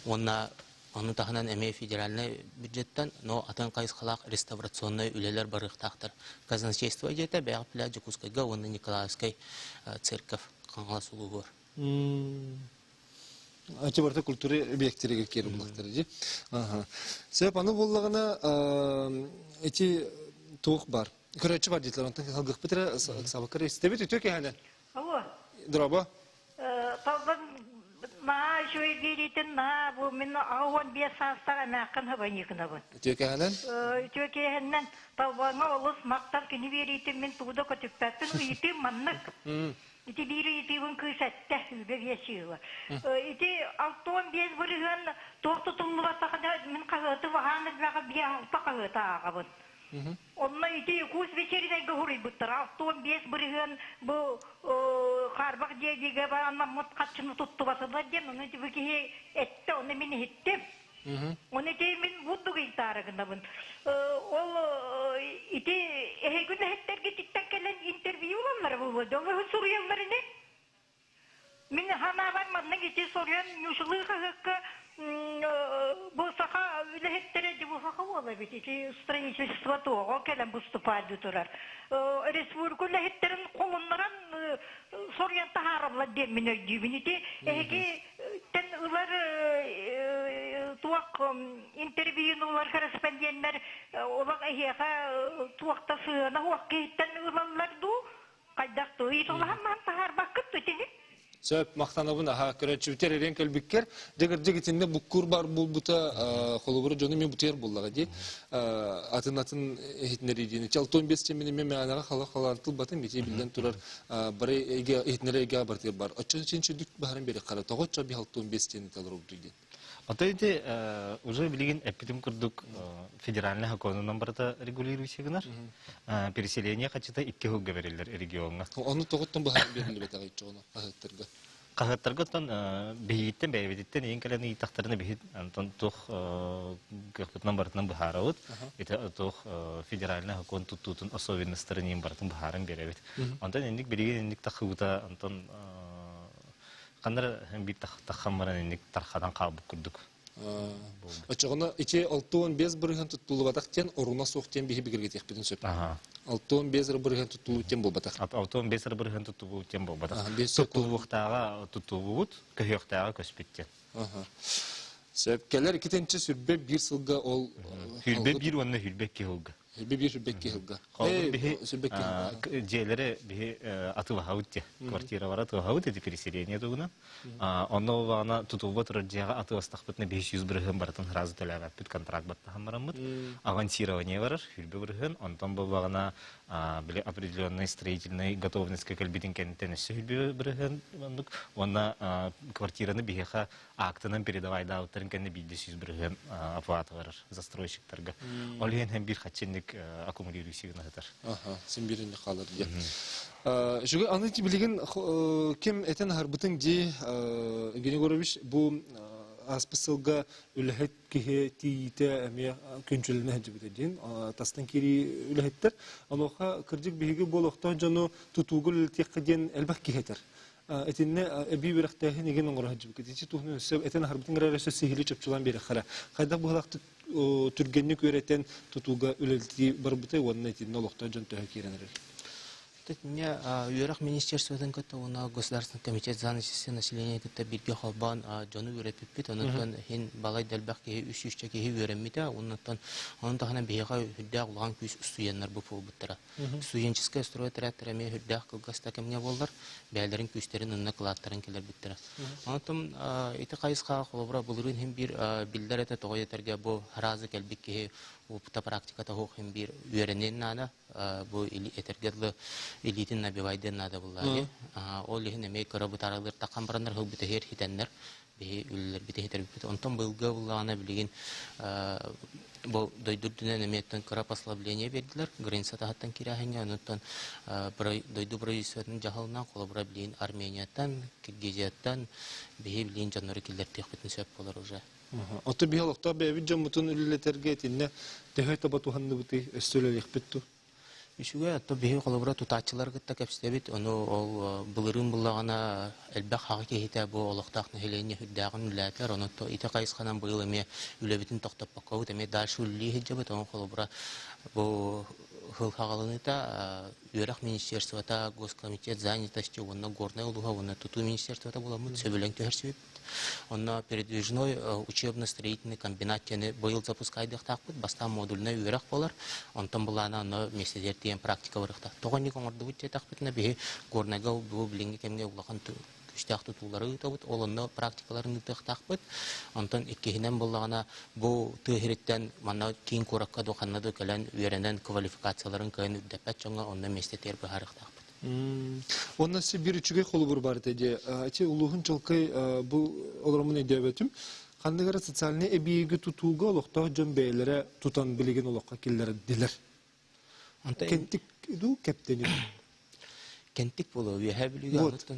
Speaker 5: Уонна ону таһынан эмиэ федеральнай бюджеттан, но атын хайысхалаах реставрационнай үлэлэр барыахтаахтар. Казначейство дьиэтэ Бэҕэ Пля Дьокуускайга уонна Николаевскай церковь Хаҥалас улууһугар.
Speaker 1: Ачы барыта культура объектеригэр киэр буллахтар дии. Сөп аны буллаҕына ити туох бар? Көрөөччү бар диэтилэр, онтон салгыахпыт эрэ сабакка истэбит үтүө киһинэн.
Speaker 7: Алло.
Speaker 1: Дорообо.
Speaker 7: Талбан наһаа үчүгэй биэриитин наһаа бу мин 85 саастаах эмээххин хабаньыыкынабын.
Speaker 1: Үтүө киһинэн.
Speaker 7: Үтүө киһинэн Талбаҥҥа олус махтал кини биэриитин мин тугу да көтүппэппин ыйытыым маннык. Ити биир ыйытыыбын кыыс эттэ, үбэ биэс ыыла. Ити 65 бырыһыан туох тутуллубатаҕына мин хаһыаты баһаан элбэҕи биэ алта хаһыаты ааҕабын. Онно ити Якутс вечеринайга суруйбуттар. 65% бу хаарбах дьиэ анаммыт харчыны туттубатылар диэн, ону ити бу киһи эттэ, ону мин иһиттим. Ону ити мин бурдук ыйытаары гынабын. Ол ити эһиги үлэһиттэргититтэн кэлэн интервью ылаллара буолуо, ол суруйаллар ини. Мин санаабар маннык ити соруйан Ньушулуу хаһыакка бу саха үлэһиттэрэ дьэ бу саха уола эбит ити строительство туоҕа кэлэн выступать турар. Республика үлэһиттэрин холуннаран соруйан таһаараллар диэммин өйдүүбүн. Ити эһиги тэн ылар туох интервьюну ылар корреспонденнар олох эһиэхэ туохта сыана суох киһиттэн ылаллар дуу Хайдах ыйыталаһан маһын таһаарбаккыт итини?
Speaker 1: Сөп, махтанабын аха көрөөччүбүтэр эрэн кэлбиккэр. Дьэ кырдьык итиннэ буккур бар буолбута холобура дьону мен бутуйар буоллаҕа дии. Атын атын иһитиннэрии Чалтон бес чемини мен мээнэҕэ хала халаан тылбатын бити биллэн турар бары эйгэ иһитиннэр эйгэҕэ барытыгар бар. Оччон чин чүдүк баһарын бери хара тоҕо оччо бихалтон бес тиэн талар обдуй диэн.
Speaker 6: Ото ити уже билигин эппитим курдук федеральный законунан барыта регулирующий гынар. Переселение хачыта икки сылга бериллер региоҥҥа.
Speaker 1: Ону тоҕуттан быһааран бериллибэтэҕий чоҕуна хаһыаттарга?
Speaker 6: Хаһыаттарга оттон биһигиттэн бэйэбититтэн иин кэлэн ыйытахтарына биһи антон туох кыахпытынан барытынан быһаарабыт. Ити туох федеральный закон туттуутун особенностарын иин барытын быһааран биэрэбит. Онтон инник билигин инник тахыбыта онтон Ханна биир таххан баран инник тархатан хаалбыт курдук.
Speaker 1: Оччоҕуна ити 65 бырыһыан туттуллубатах диэн оруна суох диэн биһи бигэргэтиэхпитин сөп. 65 бырыһыан туттуллубут диэн буолбатах.
Speaker 6: 65 бырыһыан туттуллубут диэн буолбатах. Туттуллуохтааҕа туттуллубут, көһүөхтээҕэ көспүт диэн.
Speaker 1: Сөп. Кэлэр иккитинчи сүрбэ биир сылга ол
Speaker 6: Сүрбэ биир уонна сүрбэ икки сылга.
Speaker 1: Сүрбэ биир сүрбэ икки сылга.
Speaker 6: Холобур биһи дьиэлэри биһи атыылаһабыт дьэ. Квартиралары атыылаһабыт ити переселение тугунан. Онно буоллаҕына тутулла турар дьиэҕэ атыыластахпытына 500 бырыһыан барытын сразу төлөөбөппүт, контракт баттаһан бараммыт. Авансирование барар, сүрбэ бырыһыан. Онтон буоллаҕына били определенный строительный готовностька кэлбитин кэнниттэн өссө сүрбэ бырыһыан оннук. Уонна квартираны биһиэхэ актынан передавайдаабыттарын кэннэ биирдэ 100% оплата барар застройщиктарга. Ол иһин һэн биир хаччыннык аккумулирующий гына сытар.
Speaker 1: Аха, син бииринник хаалар диye. Үчүгэй, аны билигин ким этен аһарбытын дии Евгений Егорович бу ааспыт сылга үлэһит киһи тиийиитэ эмиэ күнчүлэнэ сылдьыбыта диэн тастан киирии үлэһиттэр. Онуоха кырдьык биһиги буолуохтаах дьону тутууга үлэлэтиэххэ диэн элбэх киһи этэр. Итиннэ эбии үөрэхтээһин игин оҥоро сылдьыбыккыт. Ити туһунан өссө этэн аһарбытын эрэ өссө сиһилии чопчулаан биэрэххэ эрэ. Хайдах быһыылаахтык түргэнник үөрэтэн тутууга үлэлэтии барбытай уонна итиннэ олохтоох дьон төһө киирэн эрэр?
Speaker 5: Тэтинне үөрэх министерствотын кытта уонна Государственный комитет занятости населения кытта бииргэ холбоон дьону үөрэппиппит. Онуттан иһин балай да элбэх киһи үс сүүсчэ киһи үөрэммитэ. Оннуттан онон таһынан биһиэхэ үрдээх улахан күүс устудьуоннар бу буолбуттара. Студенческай стройотрядтар эмиэ үрдээх кылгас да кэмҥэ буоллар, бэйэлэрин күүстэрин онно кылааттарын киллэрбиттэрэ. Онтон ити хайысхаҕа холобура былырыын иһин биир биллэр этэ тоҕо диэтэргэ бу сразу кэлбит киһи опыта практиката суох иһин биир үөрэниэн наада. Бу этэргэ дылы илиитин набивайдыан наада буллаҕа. Ол иһин эмиэ кыра бытааралыыр таххан бараннар хылбытыһыар хитэннэр биһи үлэлэрбит иһитэрбит. Онтон быйылгы буллаҕына билигин бу дойду үрдүнэн эмиэттэн кыра послабление биэрдилэр. Граница таһыттан кирээһиҥҥэ, онуттан дойду правительствотын дьаһалынан, холобура билигин Арменияттан, Киргизияттан биһи билигин дьоннору киллэртиэхпитин сөп болар уже.
Speaker 1: Оттон биһи олохтоох бэйэбит дьоммутун үлэлэтэргэ итиннэ төһө таба туһанныбытый, өссө үлэлиэхпит дуу?
Speaker 5: Үчүгэй, оттон биһи холобура тутааччылары кытта кэпсэтэбит. Ону ол былырыын буллаҕына элбэх хаҕа киһитэ бу олохтоох нэһилиэнньэ үрдээҕин үлэлээтилэр. Онон ити хайысханан быйыл эмиэ үлэбитин тохтоппоккобут, эмиэ дальше үлэлии сылдьабыт. Онон холобура бу сыл хаҕаланыыта үөрэх министерствота, госкомитет занятости уонна Горнай улууһа уонна тутуу министерствота буламмыт сөбүлэҥ түһэрсибиппит. Онно передвижной учебно-строительный комбинат диэни быйыл запускайдыахтаахпыт. Бастаан модульнай үөрэх буолар. Онтон былаана онно миэстэтигэр тиийэн практика барыахтаах. Тоҕо инник оҥордубут диэтэхпитинэ, биһи Горнайга бу билиҥҥи кэмҥэ улахан күүстээх тутуулары ыытабыт. Ол онно практикаларын ыытыахтаахпыт. Онтон иккиһинэн буоллаҕына, бу тыа сириттэн манна киин куоракка да ханна да кэлэн үөрэнэн квалификацияларын кыайан үрдэппэт дьоҥҥо онно миэстэтигэр быһаарыахтаахпыт.
Speaker 1: Онно биир үчүгэй холобур бар этэ дии. Ити улууһун чолкай бу олоромун өйдөөбөтүм. Ханнык эрэ социальнай эбийиэги тутууга олохтоох дьон бэйэлэрэ тутан билигин олоххо киллэрдилэр. Кэнтик дуу кэптэни
Speaker 5: Кэнтик буолуо үөһээ Бүлүүгэ оттон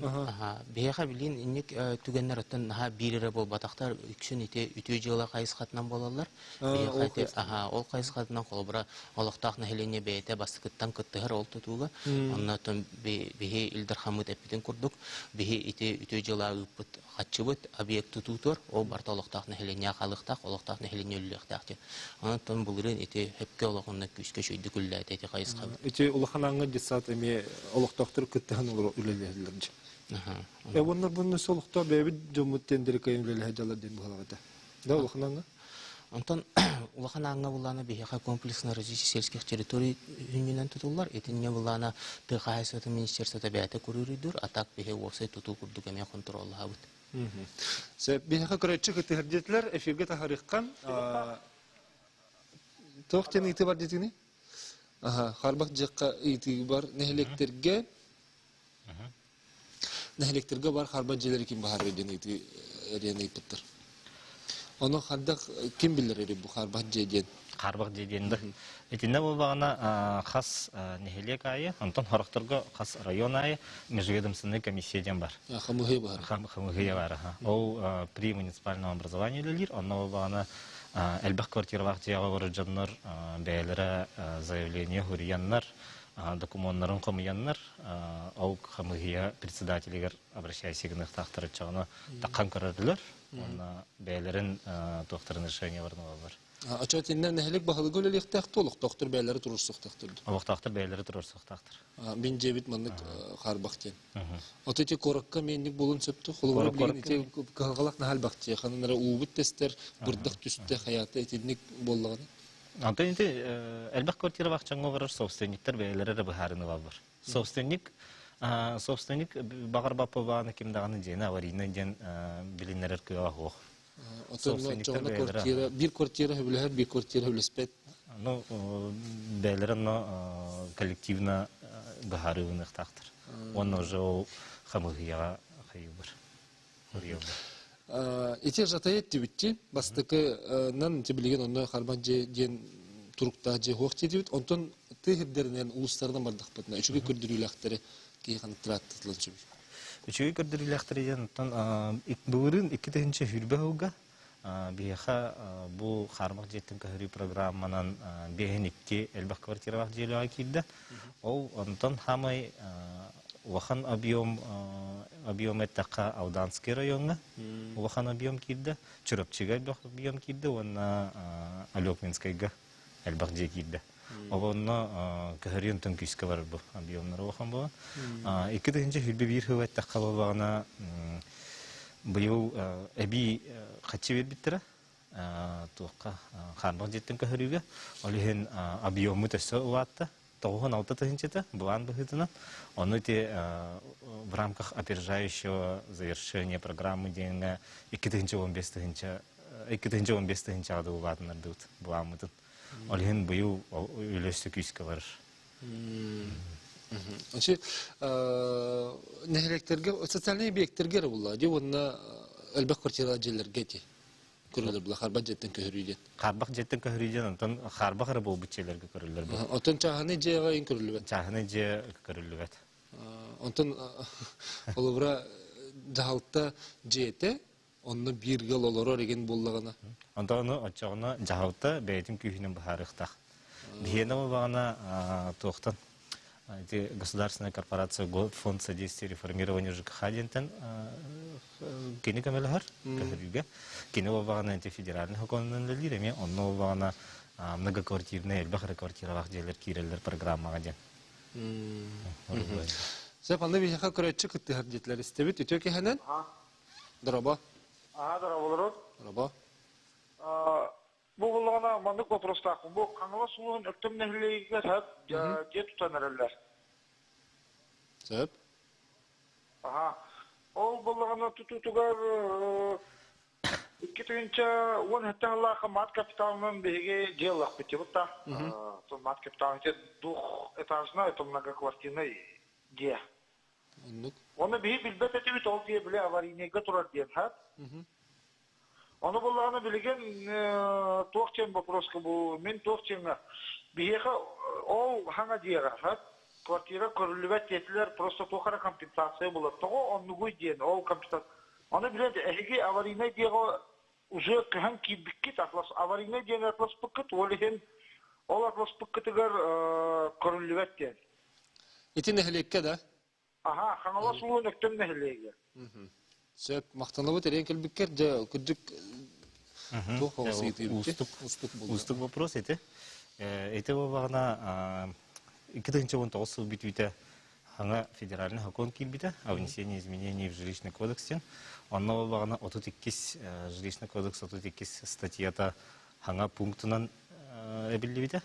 Speaker 5: биһиэхэ билин инник түгэннэр оттон наһаа биир эрэ буолбатахтар үксүн ити үтүө дьыала хайысхатынан буолаллар. Биһиэхэ ити ол хайысхатынан холобура олохтоох нэһилиэнньэ бэйэтэ бастакыттан кыттыһар ол тутууга. Онно оттон биһи Ил Дархаммыт эппитин курдук биһи ити үтүө дьыала ыыппыт хаччыбыт объект тутуутугар ол барыта олохтоох нэһилиэнньэҕэ хаалыахтаах, олохтоох нэһилиэнньэ үлэлиэхтээх диэн. Онон былырыын ити сөпкө олох онно күүскэ үчүгэйдик үлэлээтэ ити хайысхабыт.
Speaker 1: Ити улахан ааҥҥа детсад эмиэ олохтоохтор кыттыһан үлэлэһэллэр дьэ. Э уонна бунну олохтоох бэйэбит дьоммут тендери кыайан үлэлэһэ дьалар диэн быһалаах этэ. Да улахан ааҥҥа?
Speaker 5: Онтон улахан ааҥҥа буллаана биһиэхэ комплексно развитие сельских территорий хүннүнэн тутуллар. Итиннэ буллаана тыа хаһаайыстыбатын министерствота бэйэтэ куруруйдуур, а так биһи уопсай тутуу курдук эмиэ хонтуруоллаһабыт.
Speaker 1: Сөп, биһиэхэ көрөөччү кыттыһар диэтилэр, эфиргэ таһарыаххан. Туох диэн ыйытыы бар диэтигиний? Аха, харбах дьиэххэ ыйытыы бар нэһилиэктэргэ нэһилиэктэргэ бар харбах дьиэлэри ким баһаарар диэн ыйытыы эриэн ыйыппыттар. Ону хардах ким биллэрэр бу харбах дьиэ диэн?
Speaker 6: Харбах дьиэ диэн да. Итиннэ буоллаҕына хас нэһилиэк аайы, онтон сорохторго хас район аайы межведомственная комиссия диэн бар.
Speaker 1: Хамыһыйа бар.
Speaker 6: Хамыһыйа бар. Ол при муниципальном образовании үлэлиир. Онно буоллаҕына элбэх квартиралаах дьиэҕэ олорор дьоннор бэйэлэрэ заявление суруйаннар, докумуоннарын хомуйаннар, ол хамыыһыйа председателигэр обращайся гыныахтаахтар оччоҕуна таххан көрөрүлэр уонна бэйэлэрин туохтарын решениеларын ылаллар.
Speaker 1: Оччо итиннэ нэһилик баһылыга үлэлиэхтээх дуо, олохтоохтор бэйэлэрэ туруорсуохтаахтар дуо?
Speaker 6: Олохтоохтор бэйэлэрэ туруорсуохтаахтар.
Speaker 1: Мин дьиэбит маннык хаарбах диэн. Ото ити куоракка миэнник буолуон сөптө. Холобура билигин ити кыһалҕалаах наһаа элбэх дьиэ. Ханан эрэ уубут тэстэр, бырдах түстэ, хайаата итинник буоллаҕына.
Speaker 6: Онтон ити элбэх квартиралаах дьоҥҥо олорор собственниктар бэйэлэрэ эрэ быһаарыны ылаллар. Собственник собственник баҕарбаппа бааны ким даҕаны дьиэни аварийнай диэн билиннэрэр кыаҕа суох.
Speaker 1: Оттон квартира, биир квартира сөбүлэһэр, биир квартира сөбүлэспэт.
Speaker 6: Ну, бэйэлэрэ онно коллективно быһаарыыныахтаахтар. Уонна уже ол хамыыһыйаҕа хайыыллар.
Speaker 1: Ити жатайы эттибитти бастакынан ити билигин онно харбан дьиэ диэн туруктаах дьиэ суох диэтибит. Онтон тыа сирдэринэн улуустарынан бардахпытына үчүгэй көрдөрүүлээхтэри киһи хантырааттатылан сөбүй.
Speaker 6: Үчүгэй көрдөрүүлээхтэри диэн оттон былырыын 2020 сылга биһиэхэ бу хаарбах дьиэттэн көһөрүү программанан биэһин икки элбэх квартиралаах дьиэлэҕэ киирдэ. Ол онтон хаамай улахан объем объем эттэххэ Алданский райоҥҥа улахан объем киирдэ, Чурапчыга элбэх объем киирдэ уонна Алекминскайга элбэх дьиэ киирдэ. Олонно көһөрүөн тон күүскэ барар бу объемнары улахан буолан. 2021 сыл эттэххэ буоллаҕына быйыл эбии хаччы биэрбиттэрэ туохха хаарбах дьиэттэн көһөрүүгэ. Ол иһин объеммут өссө улаатта. 96 тыһыынчата былаан быһыытынан. Ону ити в рамках опережающего завершения программы диэҥҥэ 2015 тыһыынча 2015 тыһыынчаҕа да улаатыннардыбыт былааммытын. Ол иһин быйыл үлэ өссө күүскэ барар.
Speaker 1: Значит, нэһилиэктэргэ социальный объекттерге эрэ булла дии уонна элбэх квартира дьиэлэргэ ити көрөлөр була харбах дьиэттэн көһөрүү диэн.
Speaker 6: Харбах дьиэттэн көһөрүү диэн онтон харбах эрэ буолбут дьиэлэргэ көрүллэр бу.
Speaker 1: Оттон чааһынай дьиэҕэ ин көрүллүбэт.
Speaker 6: Чааһынай дьиэ көрүллүбэт.
Speaker 1: Онтон холобура дьаһалта дьиэтэ онно биир ыал олорор игин буоллаҕына.
Speaker 6: Онтон ону оччоҕуна дьаһалта бэйэтин күүһүнэн быһаарыахтаах. Биһиэнэ буоллаҕына туохтан ити государственная корпорация фонд содействия реформированию ЖКХ диэнтэн кини көмөлөһөр көһөрүүгэ. Кини буоллаҕына ити федеральный сокуонунан үлэлиир эмиэ онно буоллаҕына многоквартирный элбэх эрэ квартиралаах дьиэлэр киирэллэр программаҕа диэн.
Speaker 1: Сөп, аны биһиэхэ көрөөччү кыттыһар диэтилэр истэбит. Үтүө киһинэн. Дорообо.
Speaker 8: Аа, дорооболорут.
Speaker 1: Дорообо.
Speaker 8: Бу буллаҕына маннык вопростаахпын. Бу Хаҥалас улууһун Өктөм нэһилиэгигэр сөп дьиэ тутан эрэллэр.
Speaker 1: Сөп.
Speaker 8: Аха. Ол буллаҕына тутуутугар 2017 сыллаахха мат капиталынан биһиги дьиэ ыллахпыт дии та. Мат капитал это двухэтажный, это многоквартирный дьиэ.
Speaker 1: Оннук.
Speaker 8: Оны биһи билбэт этибит ол дьиэ били аварийнайга турар диэн, ха? Ону буллаҕына билигин туох диэн боппуруоска бу мин туох диэҥҥэ биһиэхэ ол хаҥа дьиэҕэ квартира көрүллүбэт диэтилэр просто туох эрэ компенсация булар тоҕо оннугуй диэн ол компенсация ону билет эһиги аварийнай дьиэҕэ уже көһөн киирбиккит атлас аварийнай дьиэни атласпыккыт ол иһин ол атласпыккытыгар көрүллүбэт диэн.
Speaker 1: Ити нэһилиэккэ да?
Speaker 8: Аха, Хаҥалас улууһун Өктөм нэһилиэгэ.
Speaker 1: Сөп, махтанабыт эриэн кэлбиккэр, дьэ, кырдьык туох оҕус
Speaker 6: Уустук, уустук вопрос ити. Ити буоллаҕына 2019 сыл бүтүүтэ хаҥа федеральный закон киирбитэ о внесении изменений в жилищный кодекс диэн. Онно буоллаҕына 32 жилищный кодекс 32 статьята хаҥа пунктунан эбиллибитэ.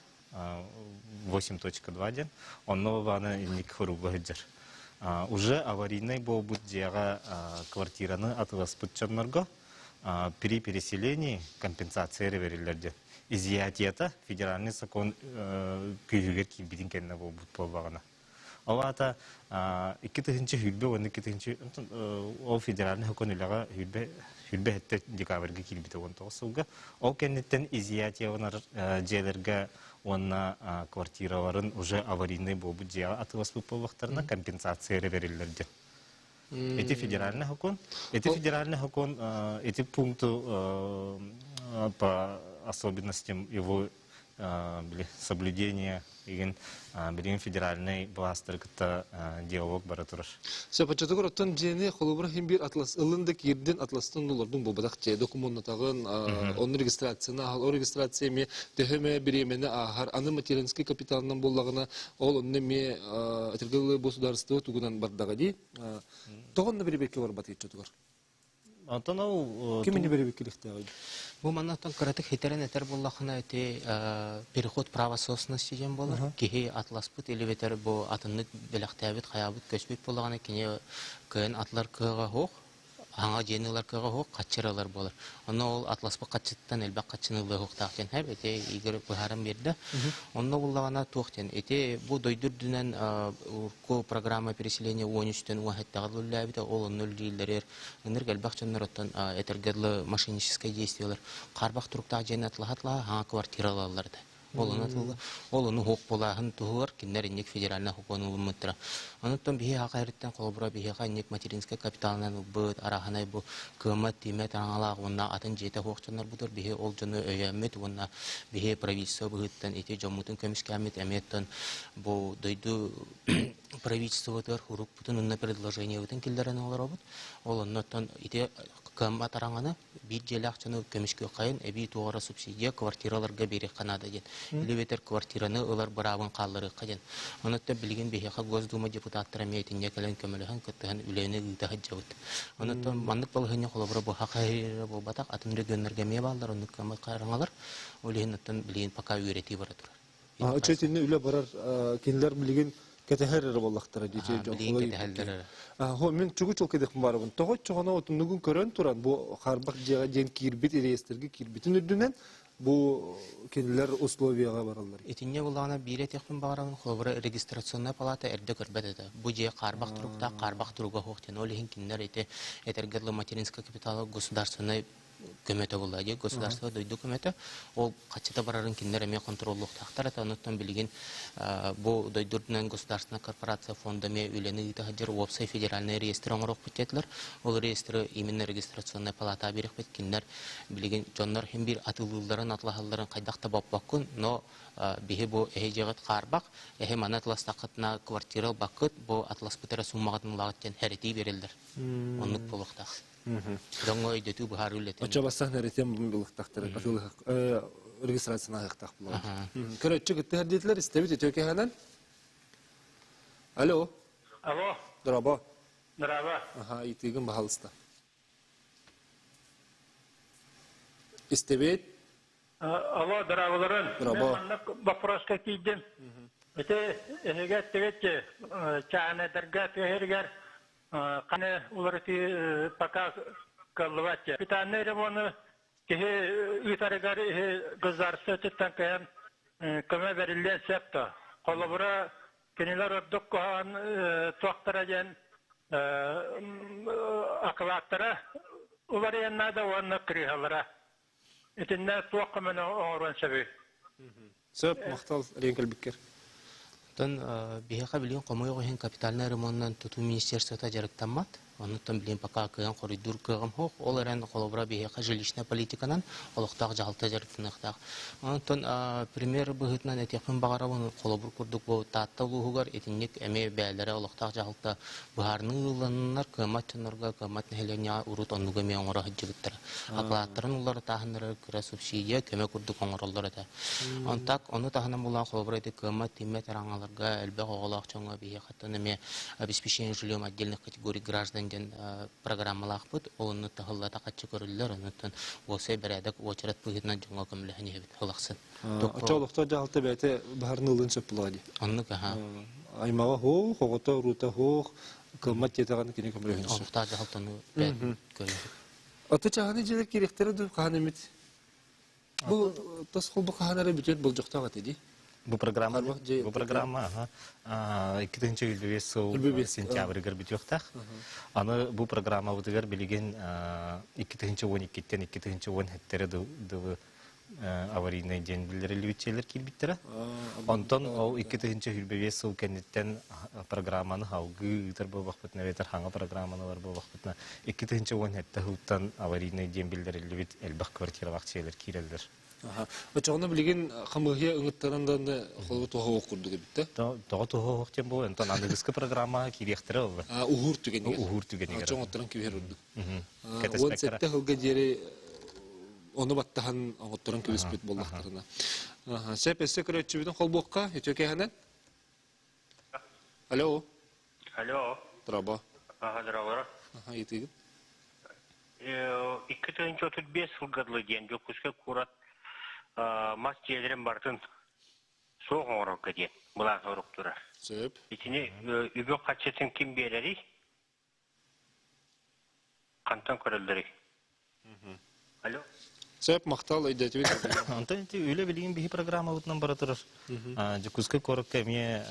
Speaker 6: 8.2 диэн. Онно бааны инник хоруга сылдьар. Уже аварийнай буолбут дьиэҕэ квартираны атыласпыт дьоннорго при переселении компенсация эрэ бериллэр диэн. Изъятиета федеральный закон күүһүгэр киирбитин кэннэ буолбут буоллаҕына. Ол аата 2000 уонна 2000 ол федеральный закон үлэҕэ 27 декабрьга киирбитэ 19 сылга. Ол кэнниттэн изъятиеланар дьиэлэргэ уонна квартираларын уже аварийнай буолбут дьиэҕэ атыыласпыт буоллахтарына компенсация эрэ бэриллэр диэн. Эти федеральный закон, эти федеральный закон, эти пункты по особенностям его соблюдения игин билигин федеральный былаастары кытта диалог бара турар.
Speaker 1: Сөп, оччотугар оттон дьиэни холобура иһин биир атлас ылын да киирдин атластан олордун буолбатах дьиэ докумуоннатаҕын, онно регистрацияны ааһал, ол регистрация эмиэ төһө эмэ бириэмэни ааһар, аны материнский капиталынан буоллаҕына, ол онно эмиэ этэргэ государство тугунан бардаҕа дии. Тоҕо онно бирибиэккэ барбат оччотугар?
Speaker 6: Онтон ол
Speaker 1: Ким инни бирибиэккилихтээҕий?
Speaker 5: Бу маннаттан кыратык хитэрэн этэр буоллахына ити переход права собственности диэн буолар. Киһи атласпыт или бэтэр бу атыннык бэлэхтээбит, хайаабыт, көспүт буоллаҕына кини кыайан атлар кыаҕа суох. Аҥа дьиэни ылар кыаҕа суох, хаччы ылар буолар. Онно ол атласпыт хаччыттан элбэх хаччыны ылыахтаах диэн һэп ити Игорь быһааран биэрдэ. Онно буллаҕына туох диэн ити бу дойду үрдүнэн урукку программа переселения 13-тэн 17-ҕэ үлэлээбитэ ол онно үлэлииллэригэр ынырык элбэх дьоннор оттон этэргэ дылы мошенническое действиелар хаарбах туруктаах дьиэни атлаһа-атлаһа хаҥа квартира ылаллар этэ. Ол ону тылла, ол ону хуох булааһын туһугар кинилэр инник федеральнай сокуону ылыммыттара. Онуттан биһи хаха эриттэн холобура биһиэхэ инник материнскай капиталынан ылбыт, арааһынай бу кыаммат тиимэт араҥалаах уонна атын дьиэтэ суох дьоннорбутугар биһи ол дьону өйөөммүт уонна биһи правительство быһыыттан ити дьоммутун көмүскээммит эмиэттэн бу дойду правительствотыгар урукпутун уонна предложениебытын киллэрэн олоробут. Ол оннуттан ити Кыаммат араҥаны биир дьиэлээх дьону көмүскүөххэйин, эбии туох эрэ субсидия квартираларга биэриэххэ наада диэн. Или эбэтэр квартираны ылар быраабын хаалларыахха диэн. Онон билигин биһиэхэ Госдума депутаттара эмиэ итиннэ кэлэн көмөлөһөн, кыттыһан үлэни ыыта сылдьабыт. Онон маннык балаһыанньа холобура быһа хаһыыра буолбатах, атын регионнарга эмиэ бааллар, оннук кыаммат хараҥалар. Ол иһин оттон билигин пока үөрэтии бара турар.
Speaker 1: Оччо итиннэ үлэ барар, кинилэр билигин кэтэһэр эрэ буоллахтара дии дьон.
Speaker 5: Билигин кэтэһэллэр эрэ.
Speaker 1: Хо мин чугу чул кэдэх барабын. Тоҕо чоҕоно отуннугун көрөн туран бу харбах дьиэҕэ диэн киирбит реестргэ киирбитин үрдүнэн бу кинилэр условияҕа бараллар.
Speaker 5: Итиннэ буллаҕына биир этиэхпин баҕарабын, холобура регистрационная палата эрдэ көрбөт этэ. Бу дьиэ хаарбах туруктаах, хаарбах туруга суох диэн. Ол иһин кинилэр ити этэргэ дылы материнская капитала государственнай көмөтө буолла дии, государство дойду көмөтө. Ол хаччыта барарын кинилэр эмиэ контроллуохтаахтар этэ. Онуттан билигин бу дойду үрдүнэн государственная корпорация фонда эмиэ үлэни ыыта сылдьар уопсай федеральный реестр оҥоруохпут диэтилэр. Ол реестры именно регистрационная палата биэриэхпит. Кинилэр билигин дьоннор хин биир атылыылларын, атлаһалларын хайдах да боппоккун, но биһи бу эһи дьиэҕит хаарбах, эһи маны атластаххытына квартира ылбаккыт, бу атласпыт эрэ суммаҕытын ылаҕыт диэн хэрэтии биэрэллэр. Оннук буолуохтаах. Дьоҥҥо өйдөтүү быһаарыы үлэтин.
Speaker 1: Оччо бастаан эрэтиэн булуохтаахтар регистрацияны аһыахтаах буолар. Көрөччү кыттыһар диэтилэр, истэбит үтүө кэһэнэн. Алло.
Speaker 9: Алло.
Speaker 1: Дорообо.
Speaker 9: Дорообо.
Speaker 1: Аха, ыйытыыгын баһалыста. Истэбит.
Speaker 9: Алло, дорооболорун.
Speaker 1: Дорообо.
Speaker 9: Мен маннык вопроска киирдим. Ити эһиги эттигит чааһынайдарга түһэригэр Ханы уларытыы пока кыаллыбат. Капитальнай ремону киһи ыытарыгар государство өттүттэн кыайан көмө бэриллиэн сөп да. Холобура, кинилэр ордук куһаҕан туохтара диэн акылааттара уларыйан наада уонна крыһалара. Итиннэ туох көмөнү оҥоруон сөбүй?
Speaker 1: Сөп, махтал рейн кэлбиккэр.
Speaker 5: Оттон биһиэхэ билигин хомойуох иһин капитальнай ремонунан тутуу министерствота дьарыктаммат. Оннуттан билигин пока кыайан хоруйдуур кыаҕым суох. Ол эрэн холобура биһиэхэ жилищная политиканан олохтоох дьаһалта дьарыктаныахтаах. Онтон пример быһыытынан этиэхпин баҕарабын, холобур курдук бу Таатта улууһугар итинник эмиэ бэйэлэрэ олохтоох дьаһалта быһаарыныы ылланнар, кыаммат дьоннорго, кыаммат нэһилиэнньэҕэ урут оннугу эмиэ оҥоро сылдьыбыттара. Акылааттарын уларытааһыннары кыра субсидия көмө курдук оҥороллор этэ. Онтак ону таһынан булан холобура ити кыаммат тииммэт араҥаларга элбэх оҕолоох дьоҥҥо биһиэхэттэн эмиэ обеспечение жильем отдельных категорий граждан диэн программалаахпыт. Ол онно таһыллата хаччы көрүллэр, онуттан уопсай бэрээдэк уочарат быһыытынан дьоҥҥо көмөлөһөн иһэбит ылахсын.
Speaker 1: Оччо олохтоох дьаһалта бэйэтэ баһарны ылын сөп буолуо дии.
Speaker 5: Оннук аха.
Speaker 1: Аймаҕа суох, оҕото уруута суох, кыаммат диэтэҕин кини көмөлөһөн сөп.
Speaker 5: Олохтоох дьаһалтаны бэйэтин көрүөх.
Speaker 1: Аты чаһаны дьиэлэр киириэхтэрэ дуу хаһан эмит? Бу тас холбу хаһан эрэ бүтүөр болдьохтоох этэ дии.
Speaker 6: Бу программа бу программа аха 2025 сыл сентябрьыгар бүтүөхтээх. Аны бу программабытыгар билигин 2012-ттэн 2017-ре дылы аварийнай диэн биллэриллибит киирбиттэрэ. Онтон ол 2025 сыл кэнниттэн программаны салгыы ыытар буолбахпытына эбэтэр хаҥа программаны ылар буолбахпытына 2017 сылтан аварийнай диэн биллэриллибит элбэх квартиралаах дьиэлэр киирэллэр.
Speaker 1: Очоҕуна билигин хамыыһыйа ыҥыттаран да холобу туһа курдук эбит да?
Speaker 6: Тоҕо туһа диэн буолуо, онтон аныгыскы программаҕа киириэхтэрэ ол.
Speaker 1: Уһуур түгэнигэр.
Speaker 6: Уһуур түгэнигэр.
Speaker 1: Очоҥотторон кэбиһэр ордук. 17 сылга диэри ону баттаһан оҥотторон кэбиспит буоллахтарына. Сөп, өссө көрөөччүбүтүн холбуохха, үтүө кэһэнэн. Алло.
Speaker 9: Алло.
Speaker 1: Дорообо.
Speaker 9: Аха, дорообо.
Speaker 1: Аха, ыйытыыгын.
Speaker 9: 2035 сылга дылы диэн Дьокуускай куорат мас дьиэлэрин барытын суох оҥорорго диэн былаан сорук турар.
Speaker 1: Сөп.
Speaker 9: Итини үбү хаччытын ким биэрэрий? Хантан көрөллөрүй? Алло.
Speaker 1: Сөп, махтал өйдөтүбүт.
Speaker 6: Онтон ити үлэ билигин биһи программабытынан бара турар. Дьокуускай куоракка эмиэ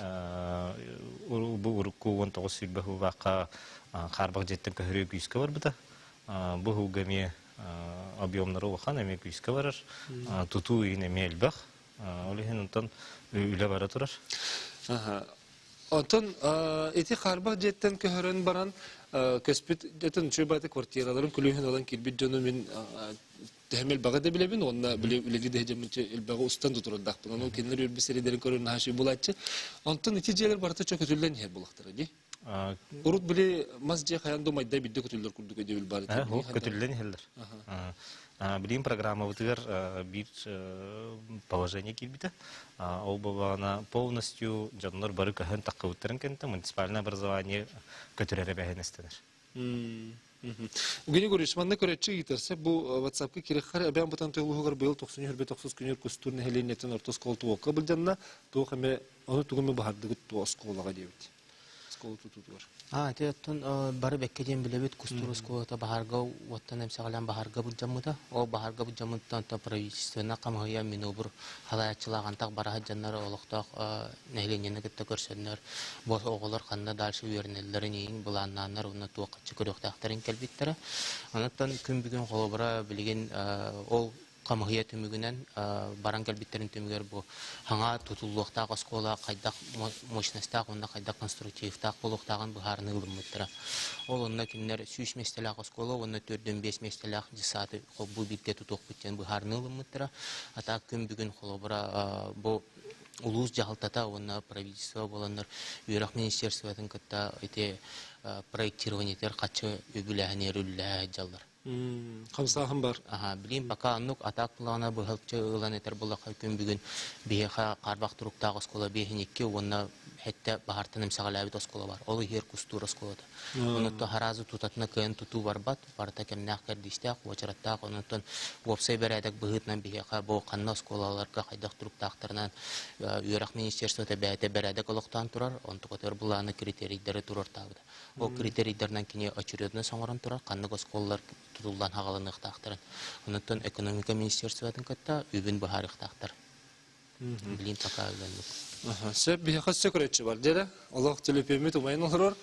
Speaker 6: бу урукку 19 сүүрбэ сыллаахха хаарбах дьиэттэн көһөрүү күүскэ барбыта. Бу сылга эмиэ объемнары улахан, эмиэ күүскэ барар. Тутуу иһин эмиэ элбэх. Ол иһин онтон үлэ бара турар.
Speaker 1: Онтон ити хаарбах дьиэттэн көһөрөн баран көспүт дьэтин үчүгэй баайта квартираларын күлүүһүн ылан киирбит дьону мин төһөм элбэҕи да билэбин уонна били үлэлии да сылдьаммын элбэҕи устан да турардаахпын. Ону кинилэр үөрбүт сирдэрин көрөн наһаа үчүгэй буолааччы. Онтон ити дьиэлэр барыта чөкөтүллэн иһэр буоллахтара дии. Урут били мас дьиэ хайан да умайда бирдэ көтүллэр курдук өйдөбүл баар этэ.
Speaker 6: Ол көтүллэн иһэллэр. Билигин программабытыгар биир положение киирбитэ. Ол буоллаҕына полностью дьоннор бары көһөн таххыбыттарын кэннэ муниципальное образование көтүрэр эбээһинэстэнэр.
Speaker 1: Евгений Гурьевич, манна көрөччү ыйытарса бу WhatsApp-ка кирэххэр эбээн бутан улууһугар быйыл 94 күнүр кустуур нэһилиэнньэтин орто оскуола туокка былдьанна, туох эмэ ону тугу эмэ баһардыгыт туо оскуолаҕа диэбит. Оскуола тутуутугар.
Speaker 5: Аа, ити оттон бары бэккэ диэн билэбит Кустуур оскуолата баһаарга уоттан эмсэҕэлээн баһаарга былдьаммыта. Ол баһаарга былдьаммыттан оттон правительственно хамыһыйа Минобур халааччылаах антах бара сылдьаннар олохтоох нэһилиэнньэни кытта көрсөннөр бу оҕолор ханна дальше үөрэнэллэрин иһин былааннааннар уонна туох хаччы көрүөхтээхтэрин кэлбиттэрэ. Онон күн бүгүн холобура билигин ол хамыһыйа түмүгүнэн баран кэлбиттэрин түмүгэр бу хаҥа тутуллуохтаах оскуола хайдах мощностаах уонна хайдах конструктивтаах буолуохтааҕын быһаарыныы ылыммыттара. Ол онно кинилэр 100 миэстэлээх оскуола уонна 45 миэстэлээх дьыссааты холбуу бииргэ тутуохпут диэн быһаарыныы ылыммыттара. А так күн бүгүн холобура бу улуус дьаһалтата уонна правительство буоланнар үөрэх министерствотын кытта ити проектированиетыгар хаччы үбүлээһини үллэһэ сылдьаллар.
Speaker 1: Хамсааһын бар.
Speaker 5: Аха, билигин пока оннук атаак плана быһалчы ылан этэр буоллахха күн бүгүн биһиэхэ хаарбах туруктаах оскуола биэһин икки уонна хэттэ баһартан эмсэҕэлээбит оскуола бар. Ол иһиэр Кустуур оскуолата. Онуттан харазы тутатына кыайан тутуу барбат, барыта кэмнээх кэрдиистээх, уочараттаах. Онуттан уопсай бэрээдэк быһыытынан биһиэхэ бу ханна оскуолаларга хайдах туруктаахтарынан үөрэх министерствота бэйэтэ бэрээдэк олохтоон турар, онтукатыгар былааны критерийдэри туруортаабыта. Ол критерийдэринэн кини очередность оҥорон турар, ханнык оскуолалар тутуллан хаҕаланыахтаахтарын. Онуттан экономика министерствотын кытта үбүн быһаарыахтаахтар. Билин пока үлэнник.
Speaker 1: Сөп, биһиэхэ өссө көрөччү бар. Дьэрэ, олох төлөпүөммүт умайан олорор.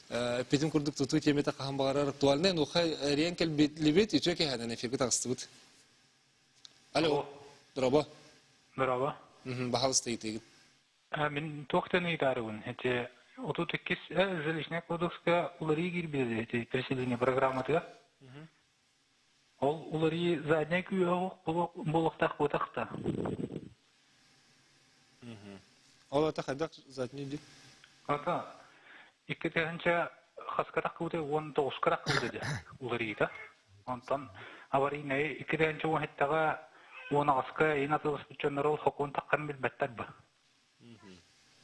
Speaker 1: Эппитим курдук тутуу тиэмэтэ хаһан баҕарар актуальнай. Нуха эриэн кэлбитлибит, үтүө кэһэнэн эфиргэ таҕыстыбыт. Алло. Дорообо.
Speaker 10: Дорообо.
Speaker 1: Баһалыста ыйытыыгын.
Speaker 10: Мин туохтан ыйытаарыбын, ити 32 жилищный кодекска уларыы киирбит ити переселение программатыгар. Ол уларыы задняй күүһэ буолуохтаах буотахта.
Speaker 1: Ол ата хайдах задний дии?
Speaker 10: Ата 2 тыһыынча хаска таххыбыта 19-ка таххыбыта дии уларыыта. Онтон аварийнай 2017-ҕэ 18-ка ин атыласпыт дьоннор ол сокуон таххарын билбэттэр ба.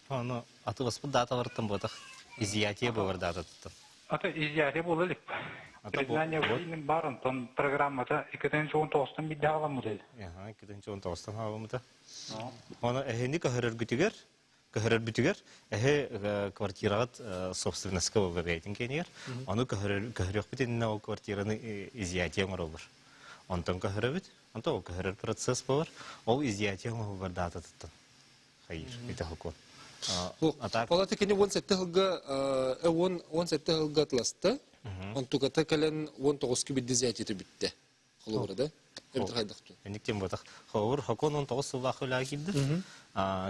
Speaker 6: Ону атыласпыт дааталарыттан буотах изъятие буолар даататыттан.
Speaker 10: Ата изъятие буола илик. Признание аварийным бар, онтон программата 2019-тан бидде халаммыт.
Speaker 6: Аха, 2019-тан халаммыта. Оны эһини көһөрөргүтүгэр көһөрөрбүтүгэр эһи квартираҕыт собственностька буолар бэйэтин кэнигэр. Ону көһөрүөхпүт иннинэ ол квартираны изъятие оҥороллор. Онтон көһөрөбүт. Онтон ол көһөрөр процесс болар. Ол изъятие оҥоһуллар даататыттан. Хайыр, ити хокуон.
Speaker 1: Ол ата кини 17 сылга 17 сылга атласта. Онтуката кэлэн 19 бидди изъятие бүттэ. Холобура да? Эбитер хайдахту.
Speaker 6: Эниктен ботах. Холобур, хокуон 19 сыллаах үлэҕэ киирди.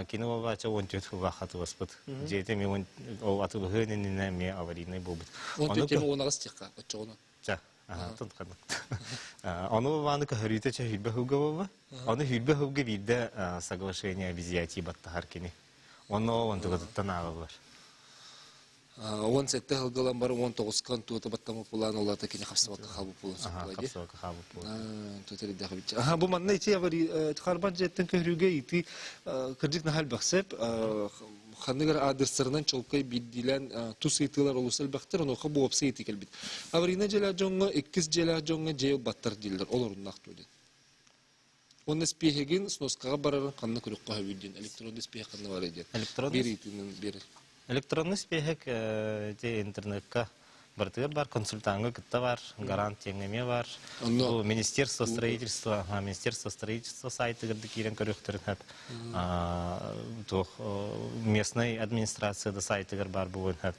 Speaker 6: Кини болбаача 14 сыллаах атыласпыт. Дьиэтэ ми ол атылыһыын иннинэ ми аварийнай буолбут.
Speaker 1: 14 тема 18 тиэхха оччоҕуна.
Speaker 6: Ча. Ону бааны көһөрүүтэ чэ хүрбэ хылга буолла. Ону хүрбэ хылга биирдэ соглашение об изъятии баттаһар кини. Онно онтугатыттан ааҕыллар.
Speaker 1: 17 сылгалан бар 19-кан туота баттамы пулан олата кини хапсыбакка хаалбыт буолан
Speaker 6: соппула ди. Хапсыбакка хаалбыт
Speaker 1: буолан. Тута бит. Аха бу манна ити харбан жеттен көһрүүгэ ити кырдьык наһаа элбэхсеп ханныгар аадырсарынан чолкай биирдиилээн тус ыйытыылар олус элбэхтэр онуоха бу уопсай ыйытыы кэлбит. Аварийна дьиэлээх дьоҥҥо иккис дьиэлээх дьоҥҥо дьиэ баттар дииллэр ол оруннаах дуо диэн. Уонна спиэһигин сноскаҕа барарын ханна көрүөххэ сөбүй диэн электронный спиэһик ханна барай диэн.
Speaker 6: Электронный
Speaker 1: биир ыйытыынан биэрэр.
Speaker 6: Электронный спиэһик ити интернетка барытыгар бар, консультанга кытта бар, гарант эмиэ бар.
Speaker 1: Онно
Speaker 6: Министерство строительства, Министерство строительства сайтыгар да киирэн көрүөхтэрин сөп. Туох местный администрация да сайтыгар бар буолуон сөп.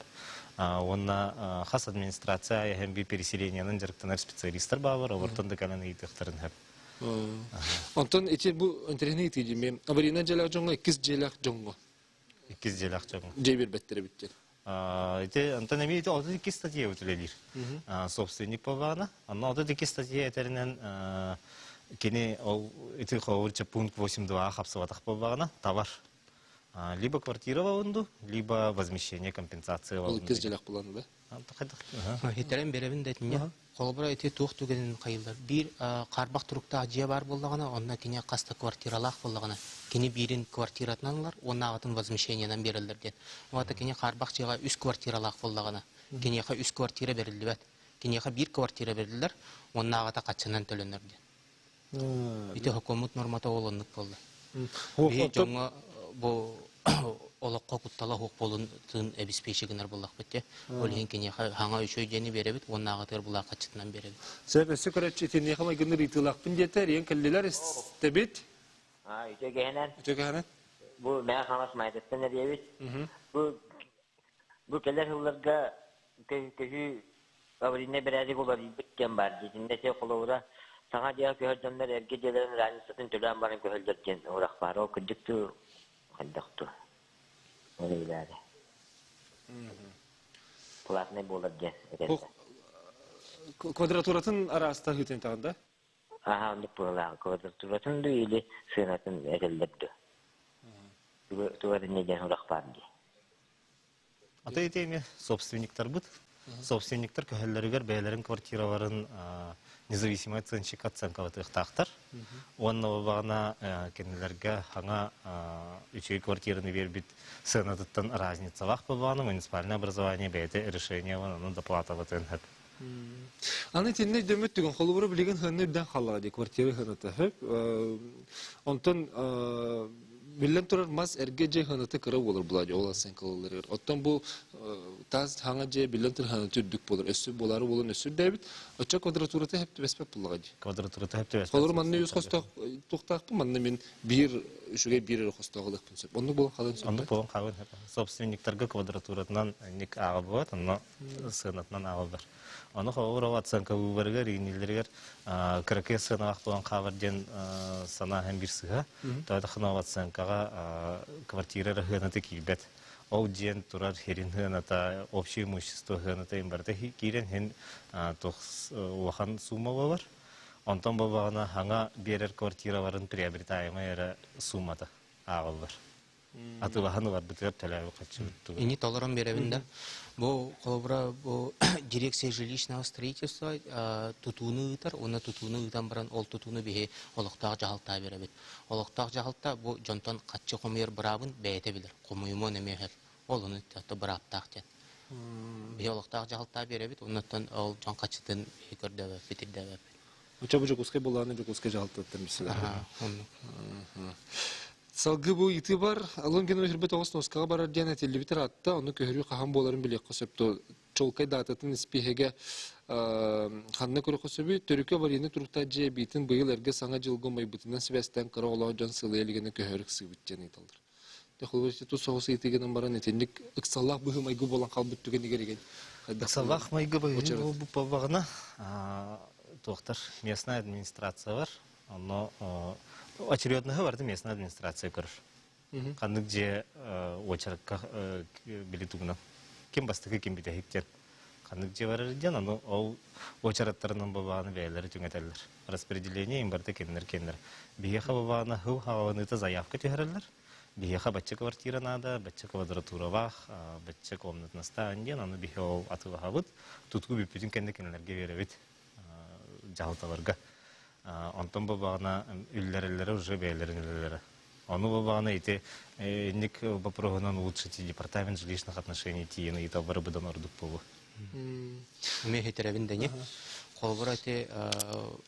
Speaker 6: Уонна хас администрация эһэм би переселениянан дьарыктанар специалисттар баалар, олортон да кэлэн ыйытыахтарын сөп.
Speaker 1: Онтон ити бу интэриэһинэй ыйытыы дии. Аварийнай дьиэлээх дьоҥҥо иккис дьиэлээх дьоҥҥо
Speaker 6: Иккис дьиэлээх дьоҥҥо.
Speaker 1: Дьиэ биэрбэттэр эбит диэн.
Speaker 6: Ити онтон эмиэ ити 32 статья үлэлиир. Собственник буоллаҕына, онно 32 статья этэринэн кини ол ити холобур пункт 8.2 хапсыбатах буоллаҕына товар. Либо квартира валынду, либо возмещение компенсация
Speaker 1: валынду. Ол иккис буланы да?
Speaker 5: Хитерен беребин да этинне. Холобура ити туох түгэнин хайылар. Биир хаарбах туруктаах дьиэ баар буоллаҕына, онно кини хас да квартиралаах буоллаҕына, кини биирин квартиратынан ылар, уоннааҕытын возмещениенан биэрэллэр диэн. Уонна кини хаарбах дьиэҕэ үс квартиралаах буоллаҕына, киниэхэ үс квартира бэриллибэт. Киниэхэ биир квартира бэриллэр, уоннааҕыта хаччынан төлөнөр диэн. Ити хокуоммут нормата ол оннук буолла. Биһи дьоҥҥо бу олоххо куттала суох буолун тыын обеспечи гынар буоллахпыт дии. Ол иһин киниэхэ хаҥа үчүгэй диэни биэрэбит уонна аҕатыгар булааххаччытынан биэрэбит.
Speaker 1: Сөп, өссө көрөөччү итиниэхэ майгынныыр ыйытыылаахпын диэтэ, эрийэн кэллилэр, истэбит.
Speaker 11: Үтүөгэһинэн.
Speaker 1: Үтүөгэһинэн.
Speaker 11: Бу Мэҥэ Хаҥалас Майатыттан эрийэбит. Бу бу кэлэр сылларга көһүү аварийнай бэрээдэк уларыйбыт диэн баар дии. Итиннэ ити холобура саҥа дьиэҕэ көһөр дьоннор эргэ дьиэлэрин разницатын төлөөн баран көһөллөр диэн урах баар. Ол кырдьык дуу, хайдах дуу? Оны билээри. Платный буолар диэн этэллэр.
Speaker 1: Квадратуратын араастаһыытын таҕын да?
Speaker 11: Аха, оннук быһыылаах. Квадратуратын дуу или сыанатын этэллэр дуу? Туга инньэ диэн урах баар дии.
Speaker 6: Ата ити эмиэ собственниктарбыт. Собственниктар көһөллөрүгэр бэйэлэрин квартираларын независимый оценщик оценкалатыахтаахтар. Уонна бабаҕына кинилэргэ хаҥа үчүгэй квартираны биэрбит сыанатыттан разницалаах буоллаҕына муниципальное образование бэйэтэ решение ылан ону доплаталатыан сөп.
Speaker 1: Аны итиннэ өйдөммүт түгэн холобура билигин ханна үрдэн хааллаҕа дии квартира хыната сөп. Онтон биллэн турар мас эргэ дьиэ хыната кыра буолар буолаа ол оценкалаларыгар. Оттон бу таас хаҥа дьиэ биллэн турар хыната үрдүк буолар. Өссө буолаары буолан өссө үрдээбит. Оччо квадратурата хэп түбэспэт буоллаҕа дии.
Speaker 6: Квадратурата хэп түбэспэт.
Speaker 1: Холобура манна үс хостоох туохтаахпын манна мин биир үчүгэй биир эрэ хостоох ылыахпын сөп. Оннук буолан хаалан сөп.
Speaker 6: Оннук буолан хаалан сөп. Собственниктарга квадратуратынан ник ааҕыллыбат, онно сыанатынан ааҕыллар. Ону холобур ол оценкалыыларыгар, ииниллэригэр кыракый сыаналаах буолан хаалар диэн санаа иһэн биир сыһа. Тоҕо ол оценкаҕа квартира эрэ сыаната киирбэт. Ол дьиэн турар сирин сыаната, общее имущество сыаната им барыта киирэн иһин туох улахан сумма буолар. Онтон буоллаҕына хаҥа биэрэр квартираларын приобретаемай эрэ суммата ааҕыллар. Атыылаһан ыларбытыгар төлөөбүт харчыбыт.
Speaker 5: Ини толорон биэрэбин да. Бу холобура бу дирекция жилищного строительства тутууну ыытар уонна тутууну ыытан баран ол тутууну биһи олохтоох дьаһалтаа биэрэбит. Олохтоох дьаһалта бу дьонтон харчы хомуйар быраабын бэйэтэ билэр. Хомуйумуон эмиэ сөп. Ол ону бырааптаах диэн. Биһи олохтоох дьаһалтаа биэрэбит, оннуттан ол дьон хаччытын биһи көрдөбөппүт, ирдээбэппит.
Speaker 1: Оччо бу Дьокуускай буолааны Дьокуускай дьаһалтаттан билсилэр. Салгыы бу ыйытыы бар. Алын генов ирбит оҕус носкаҕа барар диэн этиллибит ыраатта, ону көһөрүү хаһан буоларын билиэххэ сөп дуо? Чуолкай даататын испииһэгэ ханна көрүөххэ сөбүй? Төрүкү аварийный туруктаах дьиэ эбиитин быйыл эргэ саҥа дьылга умайбытынан сибээстээн кыра оҕолоох дьон сылыйа илигинэ көһөрүк сыыбыт диэн ыйыталлар. Дьэ, тус соҕус ыйытыгынан баран итинник ыксаллаах быһыы-майгы буолан хаалбыт түгэнигэр игин
Speaker 6: Ыксаллаах майгы быһыы буолбут буоллаҕына, туохтар местная администрация бар. Онно очередноһы барыта местная администрация көрөр. Ханнык дьиэ уочаракка били тугунан ким бастакы ким бүтэһик диэн ханнык дьиэ барар диэн ону ол уочараттарынан буоллаҕына бэйэлэри түҥэтэллэр. Распределение им барыта кинилэр кинилэр. Биһиэхэ буоллаҕына хыл хааланыыта заявка түһэрэллэр. Биһиэхэ бачча квартира наада, бачча квадратуралаах, бачча комнатностаан диэн ону биһи ол атыылаһабыт. Тутуу бүппүтүн кэннэ кинилэргэ биэрэбит дьаһалталарга. Онтон буоллаҕына үллэрэллэрэ уже бэйэлэрин үлэлэрэ. Ону буоллаҕына ити инник вопроһунан улучшить департамент жилищных отношений тиийэн ыйыталлара быдан ордук буолуо.
Speaker 5: Эмиэ иһитирэбин дэни. Холобура ити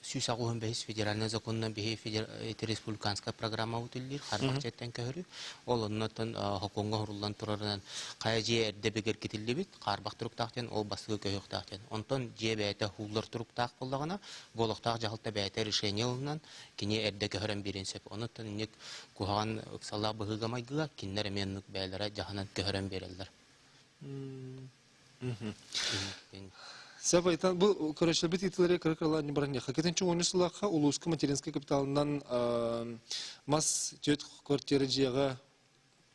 Speaker 5: 185 федеральный законунан биһи ити республиканская программа утиллир харбахчаттан көһөрүү. Ол оннотон хокуоҥҥа хуруллан турарынан хайа дьиэ эрдэ бигэргитиллибит хаарбах туруктаах диэн ол бастакы көһүөхтээх диэн. Онтон дьиэ бэйэтэ хууллар туруктаах буоллаҕына, бу олохтоох дьаһалта бэйэтэ решение ылынан кини эрдэ көһөрөн биэриэн сөп. Онуттан инник куһаҕан ыксаллаах быһыыга-майгыга кинилэр эмиэ оннук бэйэлэрэ дьаһанан көһөрөн биэрэллэр.
Speaker 1: Сөп айтан бу көрөччүлэрбит ыытылары кыра кыралаан баран Хакытын уонча сыллаахха улууска материнскай капиталынан мас түөрт квартира дьиэҕэ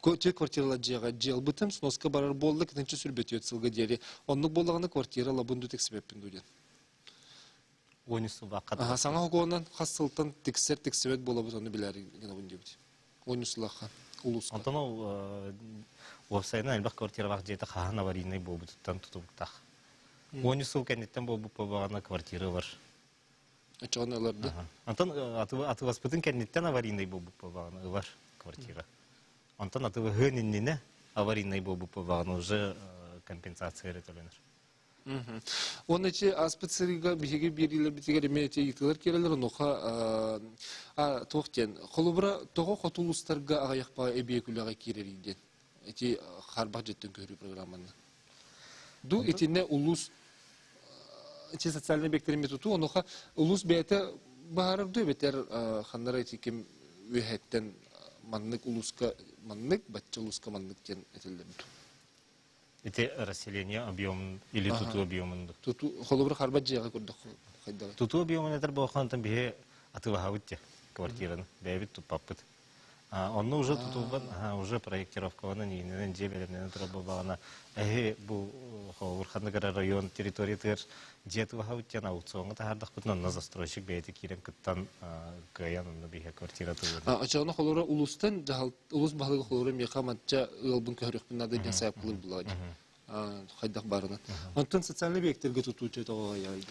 Speaker 1: түөрт квартиралар дьиэҕэ дьиэ ылбытым сноска барар буолла кытынчы сүрбэ түөрт сылга диэри оннук буоллаҕына квартира ылабын дуу тиксибэппин дуу диэн
Speaker 6: Уон сыллаахха
Speaker 1: саҥа хокуонан хас сылтан тиксэр тиксибэт буолабыт ону билээри гынабын диэбит. Уон сыллаахха. Улууска.
Speaker 6: Онтон ол уопсайынан элбэх квартиралаах дьиэтэ хаһан аварийнай буолбутуттан тутулуктаах. 10 сыл кэнниттэн буолбут буолбаҕына квартира ылар.
Speaker 1: Оччоҕуна ылар да?
Speaker 6: Онтон атыласпытын кэнниттэн аварийнай буолбут буолбаҕына ылар квартира. Онтон атылаһыан иннинэ аварийнай буолбут буолбаҕына уже компенсация эрэ төлөнөр.
Speaker 1: Уонна ити ааспыт сырыыга биһиги биэриилэрбитигэр эмиэ ити ыйытыылар киирэллэр, онуоха туох диэн, холобура, тоҕо хоту улуустарга аҕыйах эбиэк үлэҕэ киирэрий диэн ити хаарбах дьиэттэн көһөрүү программаны. Ду итиннэ улуус ити социальный объектэрин тутуу, онуоха улуус бэйэтэ баһарар дуу эбэтэр ханнара ити ким үөһэттэн маннык улууска маннык, бачча улууска маннык диэн этиллэр дуу?
Speaker 6: Ити расселение объемун или тутуу объемун
Speaker 1: Тутуу холобур харбат дьиэҕэ курдук хайдах?
Speaker 6: Тутуу объемун этэр буолхантан биһи атыылаһабыт дьэ квартираны бэйэбит туппаппыт. Онно уже тутулган уже проектировкаланан иининэн дьиэ бэлэмнэнэн турар буоллаҕына эһи бу холобур ханнык эрэ район территориятыгар дьиэ атыылаһабыт диэн аукциоҥҥа таһаардахпытына онно застройщик бэйэтэ киирэн кыттан кыайан онно биһи квартира атыылыыр.
Speaker 1: Оччоҕуна холобура улуустан дьаһал улус баһылыга холобура миэхэ манча ыалбын көһөрүөхпүн наада диэн сайапкалыыр буллаҕа дии. Хайдах баарынан. Онтон социальный объектарга тутуу тоҕо айаайда?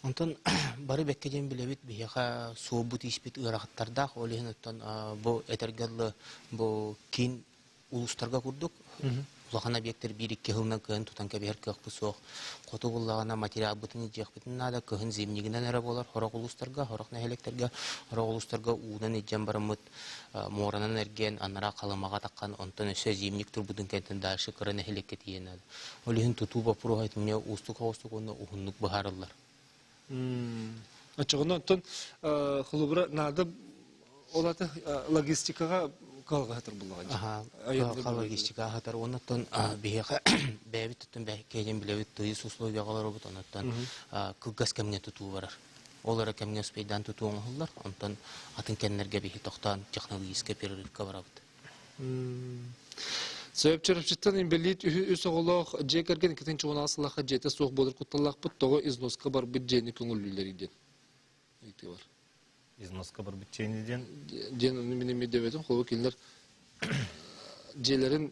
Speaker 5: Онтон бары бэккэ диэн билэбит биһиэхэ суолбут ииспит ыарахаттардаах, ол иһин оттон бу этэргэ дылы бу киин улуустарга курдук улахан объектар биир-икки сылынан кыһын тутан кэбиһэр кыахпыт суох. Хоту буллаҕына материалбытын илдьиэхпитин наада, кыһын зимнигинэн эрэ буолар сорох улуустарга, сорох нэһилиэктэргэ, сорох улуустарга уунан илдьэн бараммыт муоранан эргиэн анараа Халымаҕа таххан, онтон өссө зимник турбутун кэнниттэн дальше кыра нэһилиэккэ тиийэн наада. Ол иһин тутуу боппуруоһа итиннэ уустук соҕустук уонна уһуннук быһаарыллар.
Speaker 1: Оччоҕуна оттон холобура наада ол аты логистикаҕа кыһалҕа сытар буоллаҕа дии.
Speaker 5: Аха, логистика аһатар уонна оттон биһиэхэ бэйэбит оттон киһи билэбит тыйыс условияҕа олоробут, онон кылгас кэмҥэ тутуу барар. Ол эрэ кэмҥэ успейдаан тутуу оҥоһуллар, онтон атын кэмнэргэ биһи тохтоон технологическай перерывка барабыт.
Speaker 1: Сөп чөрөпчүттэн инбэлиит үс оҕолоох дьиэ кэргэн иккитин чугунаҕа сыллаахха дьиэтэ суох буолар кутталлаахпыт, тоҕо износка барбыт дьиэни көҥүллүүллэрий диэн ыйытыы бар.
Speaker 6: Износка барбыт дьиэни диэн?
Speaker 1: Диэн ону мин эмиэ дэбэтим, холобур кинилэр дьиэлэрин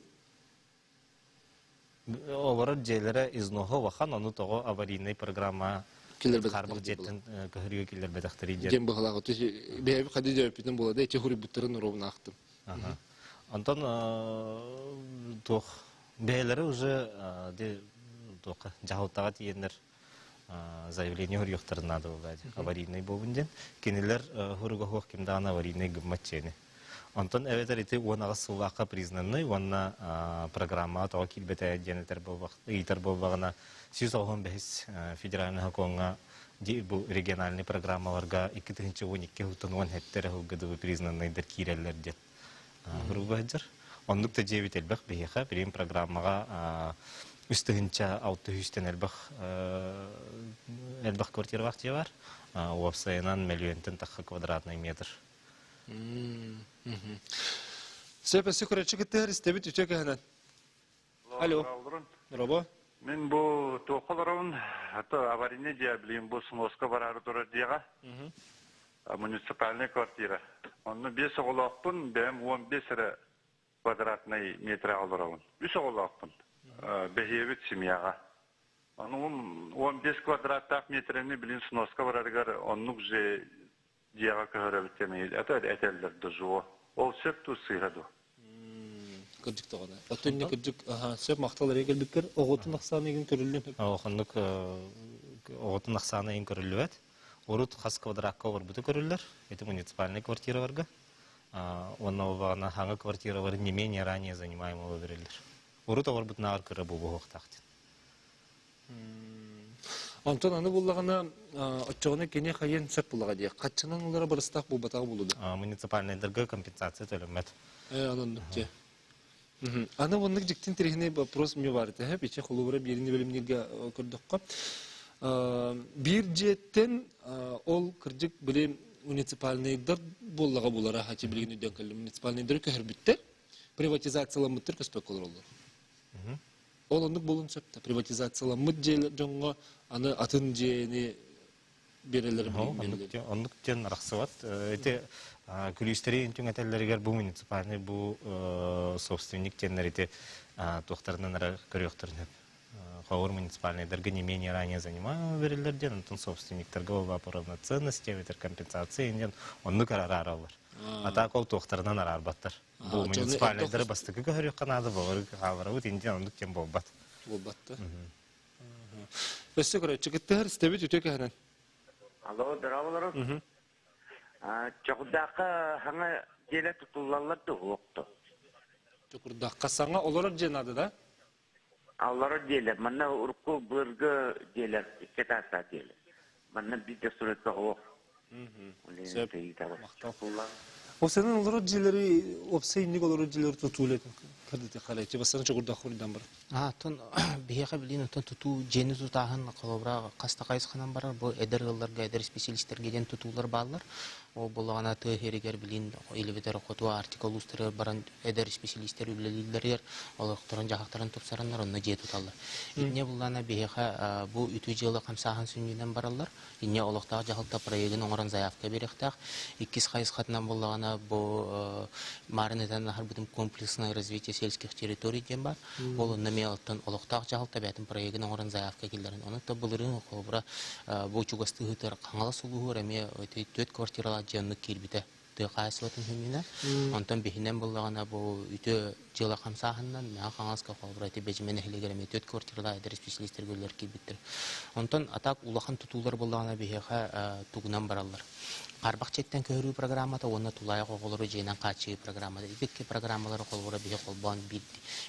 Speaker 6: Олорор дьиэлэрэ изноһа улахан, ону тоҕо аварийнай программа хаарбах дьиэттэн көһөрүүгэ киллэрбэтэхтэрий диэн.
Speaker 1: Диэн быһалаах. Бэйэбит хады дьэбиппитин буола да, эти хуруйбуттарын уруобун аахтым.
Speaker 6: Онтон туох бэйэлэрэ уже туохха дьаһалтаҕа тиийэннэр заявление суруйуохтарын наада буолла аварийнай буолбун диэн. Кинилэр хуруга суох ким даҕаны аварийнай гыммат дьиэни. Онтон эбэтэр ити 18 сыллаахха признанный уонна программаҕа тоҕо киирбэтэ диэн этэр ыйытар буоллаҕына 195 федеральный сокуоҥҥа бу региональный программаларга 2012 сылтан 17 эрэ сылга дылы признанныйдар киирэллэр диэн суруга сылдьар. Оннук да дьиэбит элбэх биһиэхэ билигин программаҕа үс тыһыынча алта сүүстэн элбэх элбэх квартиралаах дьиэ бар. Уопсайынан мөлүйүөнтэн тахха квадратный метр.
Speaker 1: Сөп өссө көрөччү кыттыһар истэбит үтүө кыһынан. Алло. Робо.
Speaker 12: Мин бу туохха олоробун, ато аварийный дьиэ билигин бу сноска бараары турар дьиэҕэ. Муниципальная квартира. Онно биэс оҕолоохпун, бэйэм 15 эрэ квадратный метрэ олоробун. Үс оҕолоохпун. Бэһиэбит семьяҕа. Ону 15 квадраттаах метрэни билин сноска барарыгар оннук же дьиэҕэ көһөрөбүт диэн это этэллэр да жуо. Ол сөп дуу сыыһа дуу?
Speaker 1: Кырдьык даҕаны. Оттон инньэ кырдьык сөп махтал эрэ кэлбиккэр оҕотун ахсаана көрүллүн.
Speaker 6: Хоннук оҕотун ахсаана ыйын көрүллүбэт. Урут хас квадратка олорбута көрүллэр. Это муниципальный квартираларга. Уонна ол баҕана хаҥа квартиралары не менее ранее занимаемого береллер. Урут олорбутунааҕар кыра буолуохтаах диэн.
Speaker 1: Онтон аны буллаҕына, оччоҕуна кини хайын сөп буллаҕа диэх. Хаччынан ылара барыстаах буолбатаҕа буолуо да.
Speaker 6: Муниципальнайдарга компенсация төлөммөт.
Speaker 1: Оннук дьэ. Аны оннук дьиктин тириһинэй вопрос мне бар этэ, биче холобура биирини бэлэмнииргэ көрдөххө. Биир дьиэттэн ол кырдьык били муниципальнайдар буоллаҕа булара хачы билигин өйдөөн кэллим. Муниципальнайдары көһөрбүттэр, приватизацияламмыттар көспөккө олороллор. Ол оннук буолуон сөп да приватизацияламмыт дьиэ дьоҥҥо аны атын дьиэни биэрэллэр
Speaker 6: Оннук диэн арахсыбат. Ити Күлүүстэри түҥэтэллэригэр бу муниципальный бу собственник диэннэр ити туохтарынан эрэ көрүөхтэрин сөп. Холобур муниципальныйдарга не менее ранее занимаемого бериллэр диэн, онтон собственниктарга ол по равноценности эбэтэр компенсация диэн оннук араараллар. А так ол туохтарынан араарбаттар. Бу муниципальныйдары бастакы көһөрүөххэ наада, баҕары хааларабыт индиан оннук диэн буолбат.
Speaker 1: Буолбат да. Өссө көрөөччү кыттыһар истэбит үтүө кэһэнэн.
Speaker 13: Алло, здраволору. Чокурдаахха саҥа дьиэлэр тутуллаллар да уһуохто.
Speaker 1: Чокурдаахха саҥа олорор дьиэ наада да?
Speaker 13: Олорор дьиэлэр. Манна урукку былыргы дьиэлэр, икки этажтаах дьиэлэр. Манна биир да стройка суох.
Speaker 1: Сөп. Махтал. Осенен олорор дьиэлэри, уопсай инник олорор дьиэлэри тутуу үлэтин кырдыты халайчы бассана чокурдаах хурдан бар.
Speaker 5: Аа, оттон биһиэхэ билигин оттон тутуу дьиэни тутааһын холобура хас да хайысханан барар. Бу эдэр ыалларга, эдэр специалистэргэ диэн тутуулар бааллар. Ол буоллаҕына тыа сиригэр билигин илибитэр хоту Арктика улуустарыгар баран эдэр специалистэр үлэлииллэригэр олохторун-дьаһахтарын тупсараннар онно дьиэ туталлар. Итиннэ буллаана биһиэхэ бу үтүө дьыала хамсааһын сүнньүнэн бараллар. Инньэ олохтоох дьаһалта проегын оҥорон заявка биэриэхтээх. Иккис хайысхатынан буоллаҕына бу Марын этэн аһарбытым комплексное развитие сельских территорий диэн баар. Ол онно эмиэ оттон олохтоох дьаһалта бэйэтин проегын оҥорон заявка киллэрэн. Онон то былырыын холобура бу чугастыы ыытар Хаҥалас улууһугар эмиэ түөрт квартиралаах дьиэ оннук киирбитэ тыа хаһаайыстыбатын хүннүнэ. Онтон биһинэн буллаҕына бу үтүө дьыала хамсааһынынан Мэҥэ Хаҥаласка холобура ити Бэдьимэ нэһилиэгэр эмиэ түөрт квартиралаах эдэр специалистэргэ үлэлэр киирбиттэр. Онтон атак улахан тутуулар буоллаҕына биһиэхэ тугунан бараллар. Хаарбах дьиэттэн көһөрүү программата уонна тулаайах оҕолору дьиэнэн хааччыйыы программата. Икки программалары холобура биһи холбоон биир,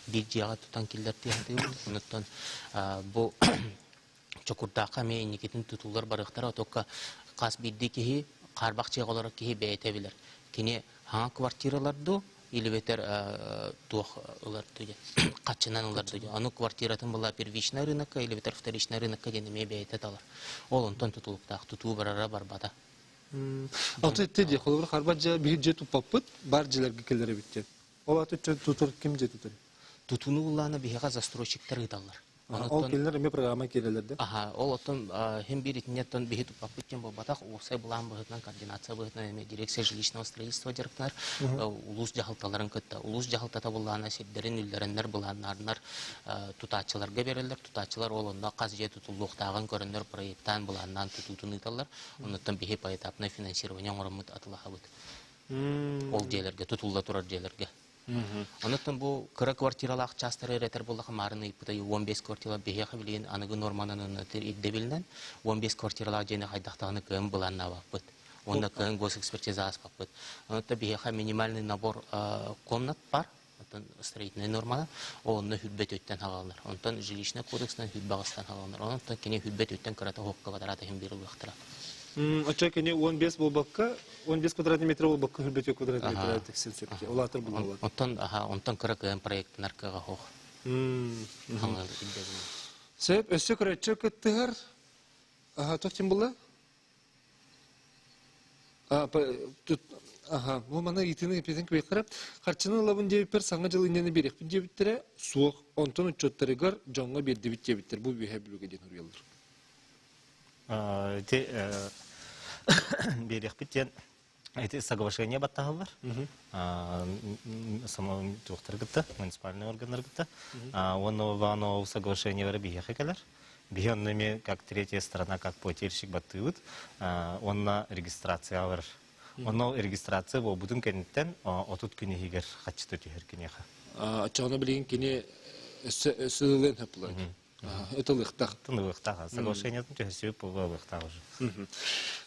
Speaker 5: биир дьиэҕэ тутан киллэртии сатыыбыт. Онуттан бу Чокурдаахха эмиэ инникитин тутуулар барыахтара, отокка хас биирдии киһи, хаарбах дьиэҕэ олорор киһи бэйэтэ билэр. Кини хаҥа квартиралар дуу, или бэтэр туох ылар дуу диэн, хаччынан ылар дуу диэн. Ону квартиратын была первичный рынокка или бэтэр вторичный рынокка диэн эмиэ бэйэтэ талар. Ол онтон тутулуктаах тутуу барара барбата.
Speaker 1: Аты итти дии, холобур харбат дьиэ биһи дьиэ туппаппыт, бар дьиэлэргэ кэлэр эбит диэн. Ол аты тутар ким дьиэ тутар?
Speaker 5: Тутууну буллаана биһиэхэ застройщиктар ыыталлар.
Speaker 1: Ол кинилэр эмиэ программа киирэллэр да?
Speaker 5: Аха, ол оттон хим биир итиннеттон биһи туппаппыт диэн буолбатах, уопсай былаан быһыытынан, координация быһыытынан эмиэ дирекция жилищного строительства дьарыктанар, улуус дьаһалталарын кытта. Улуус дьаһалтата былаана сирдэрин үллэрэннэр, былааннаарынар тутааччыларга берэллэр. Тутааччылар ол онно хас дьиэ тутуллуохтааҕын көрөннөр проектаан, былааннаан тутуутун ыыталлар. Оннуттан биһи поэтапное финансирование оҥороммут атылаһабыт. Ол дьиэлэргэ, тутулла турар дьиэлэргэ. Онуттан бу кыра квартиралаах чаастары эрэтэр буоллаха маарын ыйыппыта 15 квартира биһиэхэ билигин аныгы норманан ирдэбилинэн 15 квартиралаах дьиэни хайдахтаҕына кыайан былааннаабаппыт. Уонна кыайан госэкспертиза ааспаппыт. Онуттан биһиэхэ минимальный набор комнат бар, оттон строительнай норманан, ол онно хүрбэт өттөн хаалаллар. Онтон жилищный кодекснан хүрбэҕистэн хаалаллар. Онтон кини хүрбэт өттөн кырата уһукка квадрат иһин биир ылыахтара.
Speaker 1: Оччо кини 15 буолбакка, 15 квадратный метр буолбакка 24 квадратный метр тиксин сөпкө. Улаатар булалар.
Speaker 5: Онтон аха, онтон кыра кыайан проектынар кыаҕа суох.
Speaker 1: Сөп, өссө көрөччү кыттыһар. Аха, туох ким була? Аха, бу маны итини эпитин күөххэрэ харчыны ылабын диэбиппэр саҥа дьыл инньэни биэриэхпит диэбиттэрэ суох. Онтон отчуоттарыгар дьоҥҥо биэрдибит диэбиттэр. Бу үөһэ бүлүгэ диэн суруйаллар.
Speaker 6: Ити биэриэхпит диэн ити соглашение баттаһаллар. Само туохтары кытта, муниципальный органнары кытта. Уонна ол соглашениелары биһиэхэ кэлэр. Биһи онно эмиэ как третья сторона, как плательщик баттыыбыт. Уонна регистрация барар. Онно регистрация буолбутун кэнниттэн 30 күн иһигэр хаччыта түһэр киниэхэ.
Speaker 1: Оччоҕуна билигин кини өссө ылыан сөп буолар. Ытылыахтаах.
Speaker 6: Ытылыахтаах. Соглашениетын түһэрсибит буолуохтаах уже.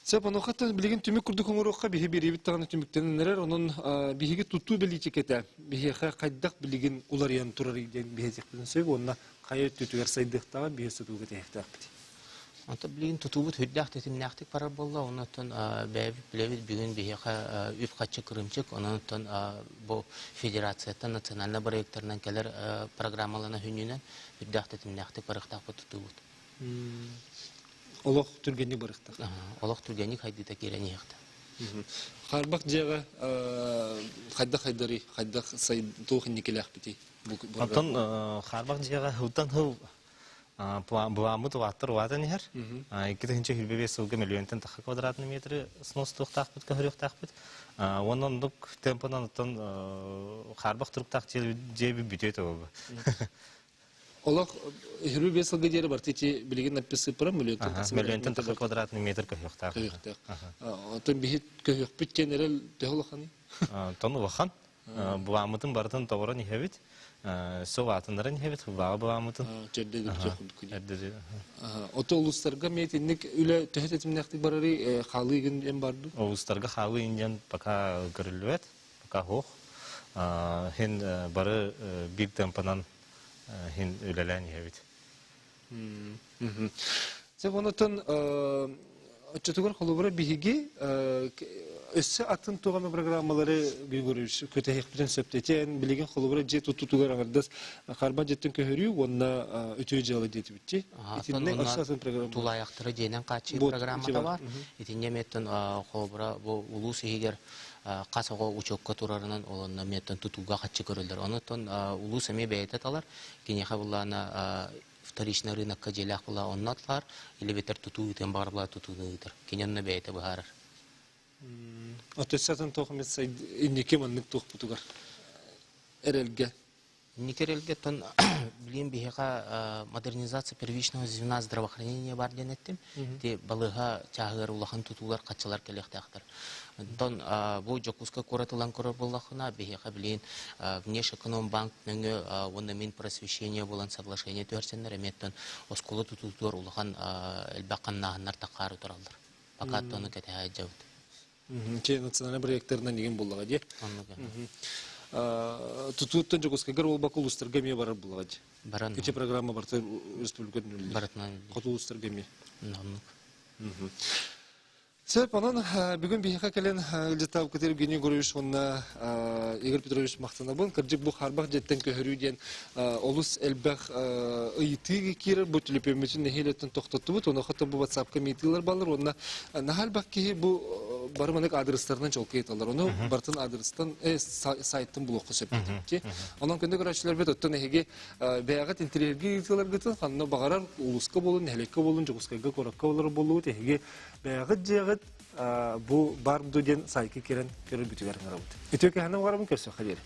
Speaker 1: Сөп, онуоха билигин түмүк курдук оҥоруохха биһи бириибит даҕаны түмүктэнэн эрэр. Онон биһиги тутуу бэлиитикэтэ биһиэхэ хайдах билигин уларыйан турарый диэн биһиэтиэхпитин сөп уонна хайа өттүтүгэр сайдыахтааҕа биһи сутууга тиһэхтээхпит.
Speaker 5: Онтон билигин тутуубут үрдээх тэтимнээхтик барар буолла. Онон бэйэбит билэбит бүгүн биһиэхэ үп-харчы кырыымчык. Онон бу федерацияттан национальнай проектарынан кэлэр программалана хүннүнэн үрдээх тэтимнээхтик барыахтаахпыт тутуубут.
Speaker 1: Олох түргэнник барыахтаах.
Speaker 5: Олох түргэнник хайдыыта киирэн иһиэхтэ.
Speaker 1: Харбах дьиэҕэ хайдах хайдарый, хайдах туох инникилээхпитий?
Speaker 6: Онтон харбах дьиэҕэ хылтан хыл. Былааммыт улааттар улаатан иһэр. 2025 сылга миллионтан тахха квадратный метры снос туохтаахпыт, көһөрүөхтаахпыт. Уонна оннук темпонан оттон хаарбах туруктаах дьиэ бүтүө тобу.
Speaker 1: Олох 25 сылга диэри барты ити билигин написыппыра миллионтан тахса
Speaker 6: миллионтан тахса квадратный метр көһүөхтээх.
Speaker 1: Көһүөхтээх. Оттон биһи көһүөхпүт диэн эрэл төһө улаханый?
Speaker 6: Тон улахан. Былааммытын барытын толорон иһэбит. Сыл аатыннаран иһэбит, хыллааҕы былааммытын.
Speaker 1: Эрдэ Ото улуустарга метинник үлэ төһө тэтимнээхтик барары хаалыы гын барды?
Speaker 6: Улуустарга хаалыы диэн пока көрүллүбэт, пока суох. Хин бары биир темпанан хин үлэлээн иһэбит.
Speaker 1: Сөп онотон оччотугар холобура биһиги өссө атын туох эмэ программалары Григорьевич көтөһүөхпүтүн сөптөтен билигин холобура дьиэ тутуутугар аҥардас харба дьиэттэн көһөрүү уонна үтүө дьыала диэтибитчи. Итиннэ өссө атын программа.
Speaker 5: Тулаайахтары дьиэнэн хааччыйыы программата бар. Итиннэ эмиэттэн холобура бу улуус иһигэр хас оҕо учуокка турарынан ол онно эмиэттэн тутууга хаччы көрөллөр. Онон улуус эмиэ бэйэтэ талар. Киниэхэ буллаана вторичный рынокка дьиэлээх була онно атлаар, или бэтэр тутуу ыытыан баҕар була тутууну ыытар. Кини онно бэйэтэ быһаарар.
Speaker 1: Отөссө атын туох эмит инники маннык туохпутугар эрэлгэ
Speaker 5: Инники эрэлгэ тон билиэн биһиэхэ модернизация первичного звена здравоохранения бар диэн эттим. Ити балыыһа чааһыгар улахан тутуулар хаччылар кэлиэхтээхтэр. Онтон бу Дьокуускай куорат ылан көрөр буоллаххына, биһиэхэ билигин Внешэкономбанк нөҥүө уонна Минпросвещение буолан соглашение түһэрсэннэр эмиэттэн оскуола тутуутугар улахан элбэх хамнааһыннар таххаары тураллар. Пока ону кэтэһэ сылдьабыт.
Speaker 1: Че национальный проекттарынан деген буоллаҕа дии. Тутууттан Дьокуускайгар буолбакка улуустарга эмиэ барар буоллаҕа дии.
Speaker 5: Баран.
Speaker 1: Ити программа барыта республикатын үлэлиир.
Speaker 5: Барытынан.
Speaker 1: Хоту улуустарга эмиэ.
Speaker 5: Оннук.
Speaker 1: Сөп, онон бүгүн биһиэхэ кэлэн ыалдьыттаабыккытыгар Евгений Егорович уонна Игорь Петрович махтанабын. Кырдьык бу хаарбах дьиэттэн көһөрүү диэн олус элбэх ыйытыы киирэр. Бу төлөпүөммүтүн нэһиэлэттэн тохтоттубут. Онуоха бу WhatsApp-ка ыйытыылар бааллар уонна наһаа элбэх киһи бу бары маннык аадырыстарынан чуолкай ыйыталлар. Ону барытын аадырыстан сайтын булуохха сөп. Онон күндү көрөөччүлэрбит оттон эһиги бэйэҕит интэриэһиргии ыйытыыларгытын ханна баҕарар улууска буолун, нэһилиэккэ буолун, Дьокуускайга, куоракка олорор буоллугут эһиги бэйэҕит дьиэҕит бу бар ду диэн сайка киирэн көрөргүтүгэр ыҥырабыт. Үтүө кэһэнэ оҕарабын көрсөххө диэри.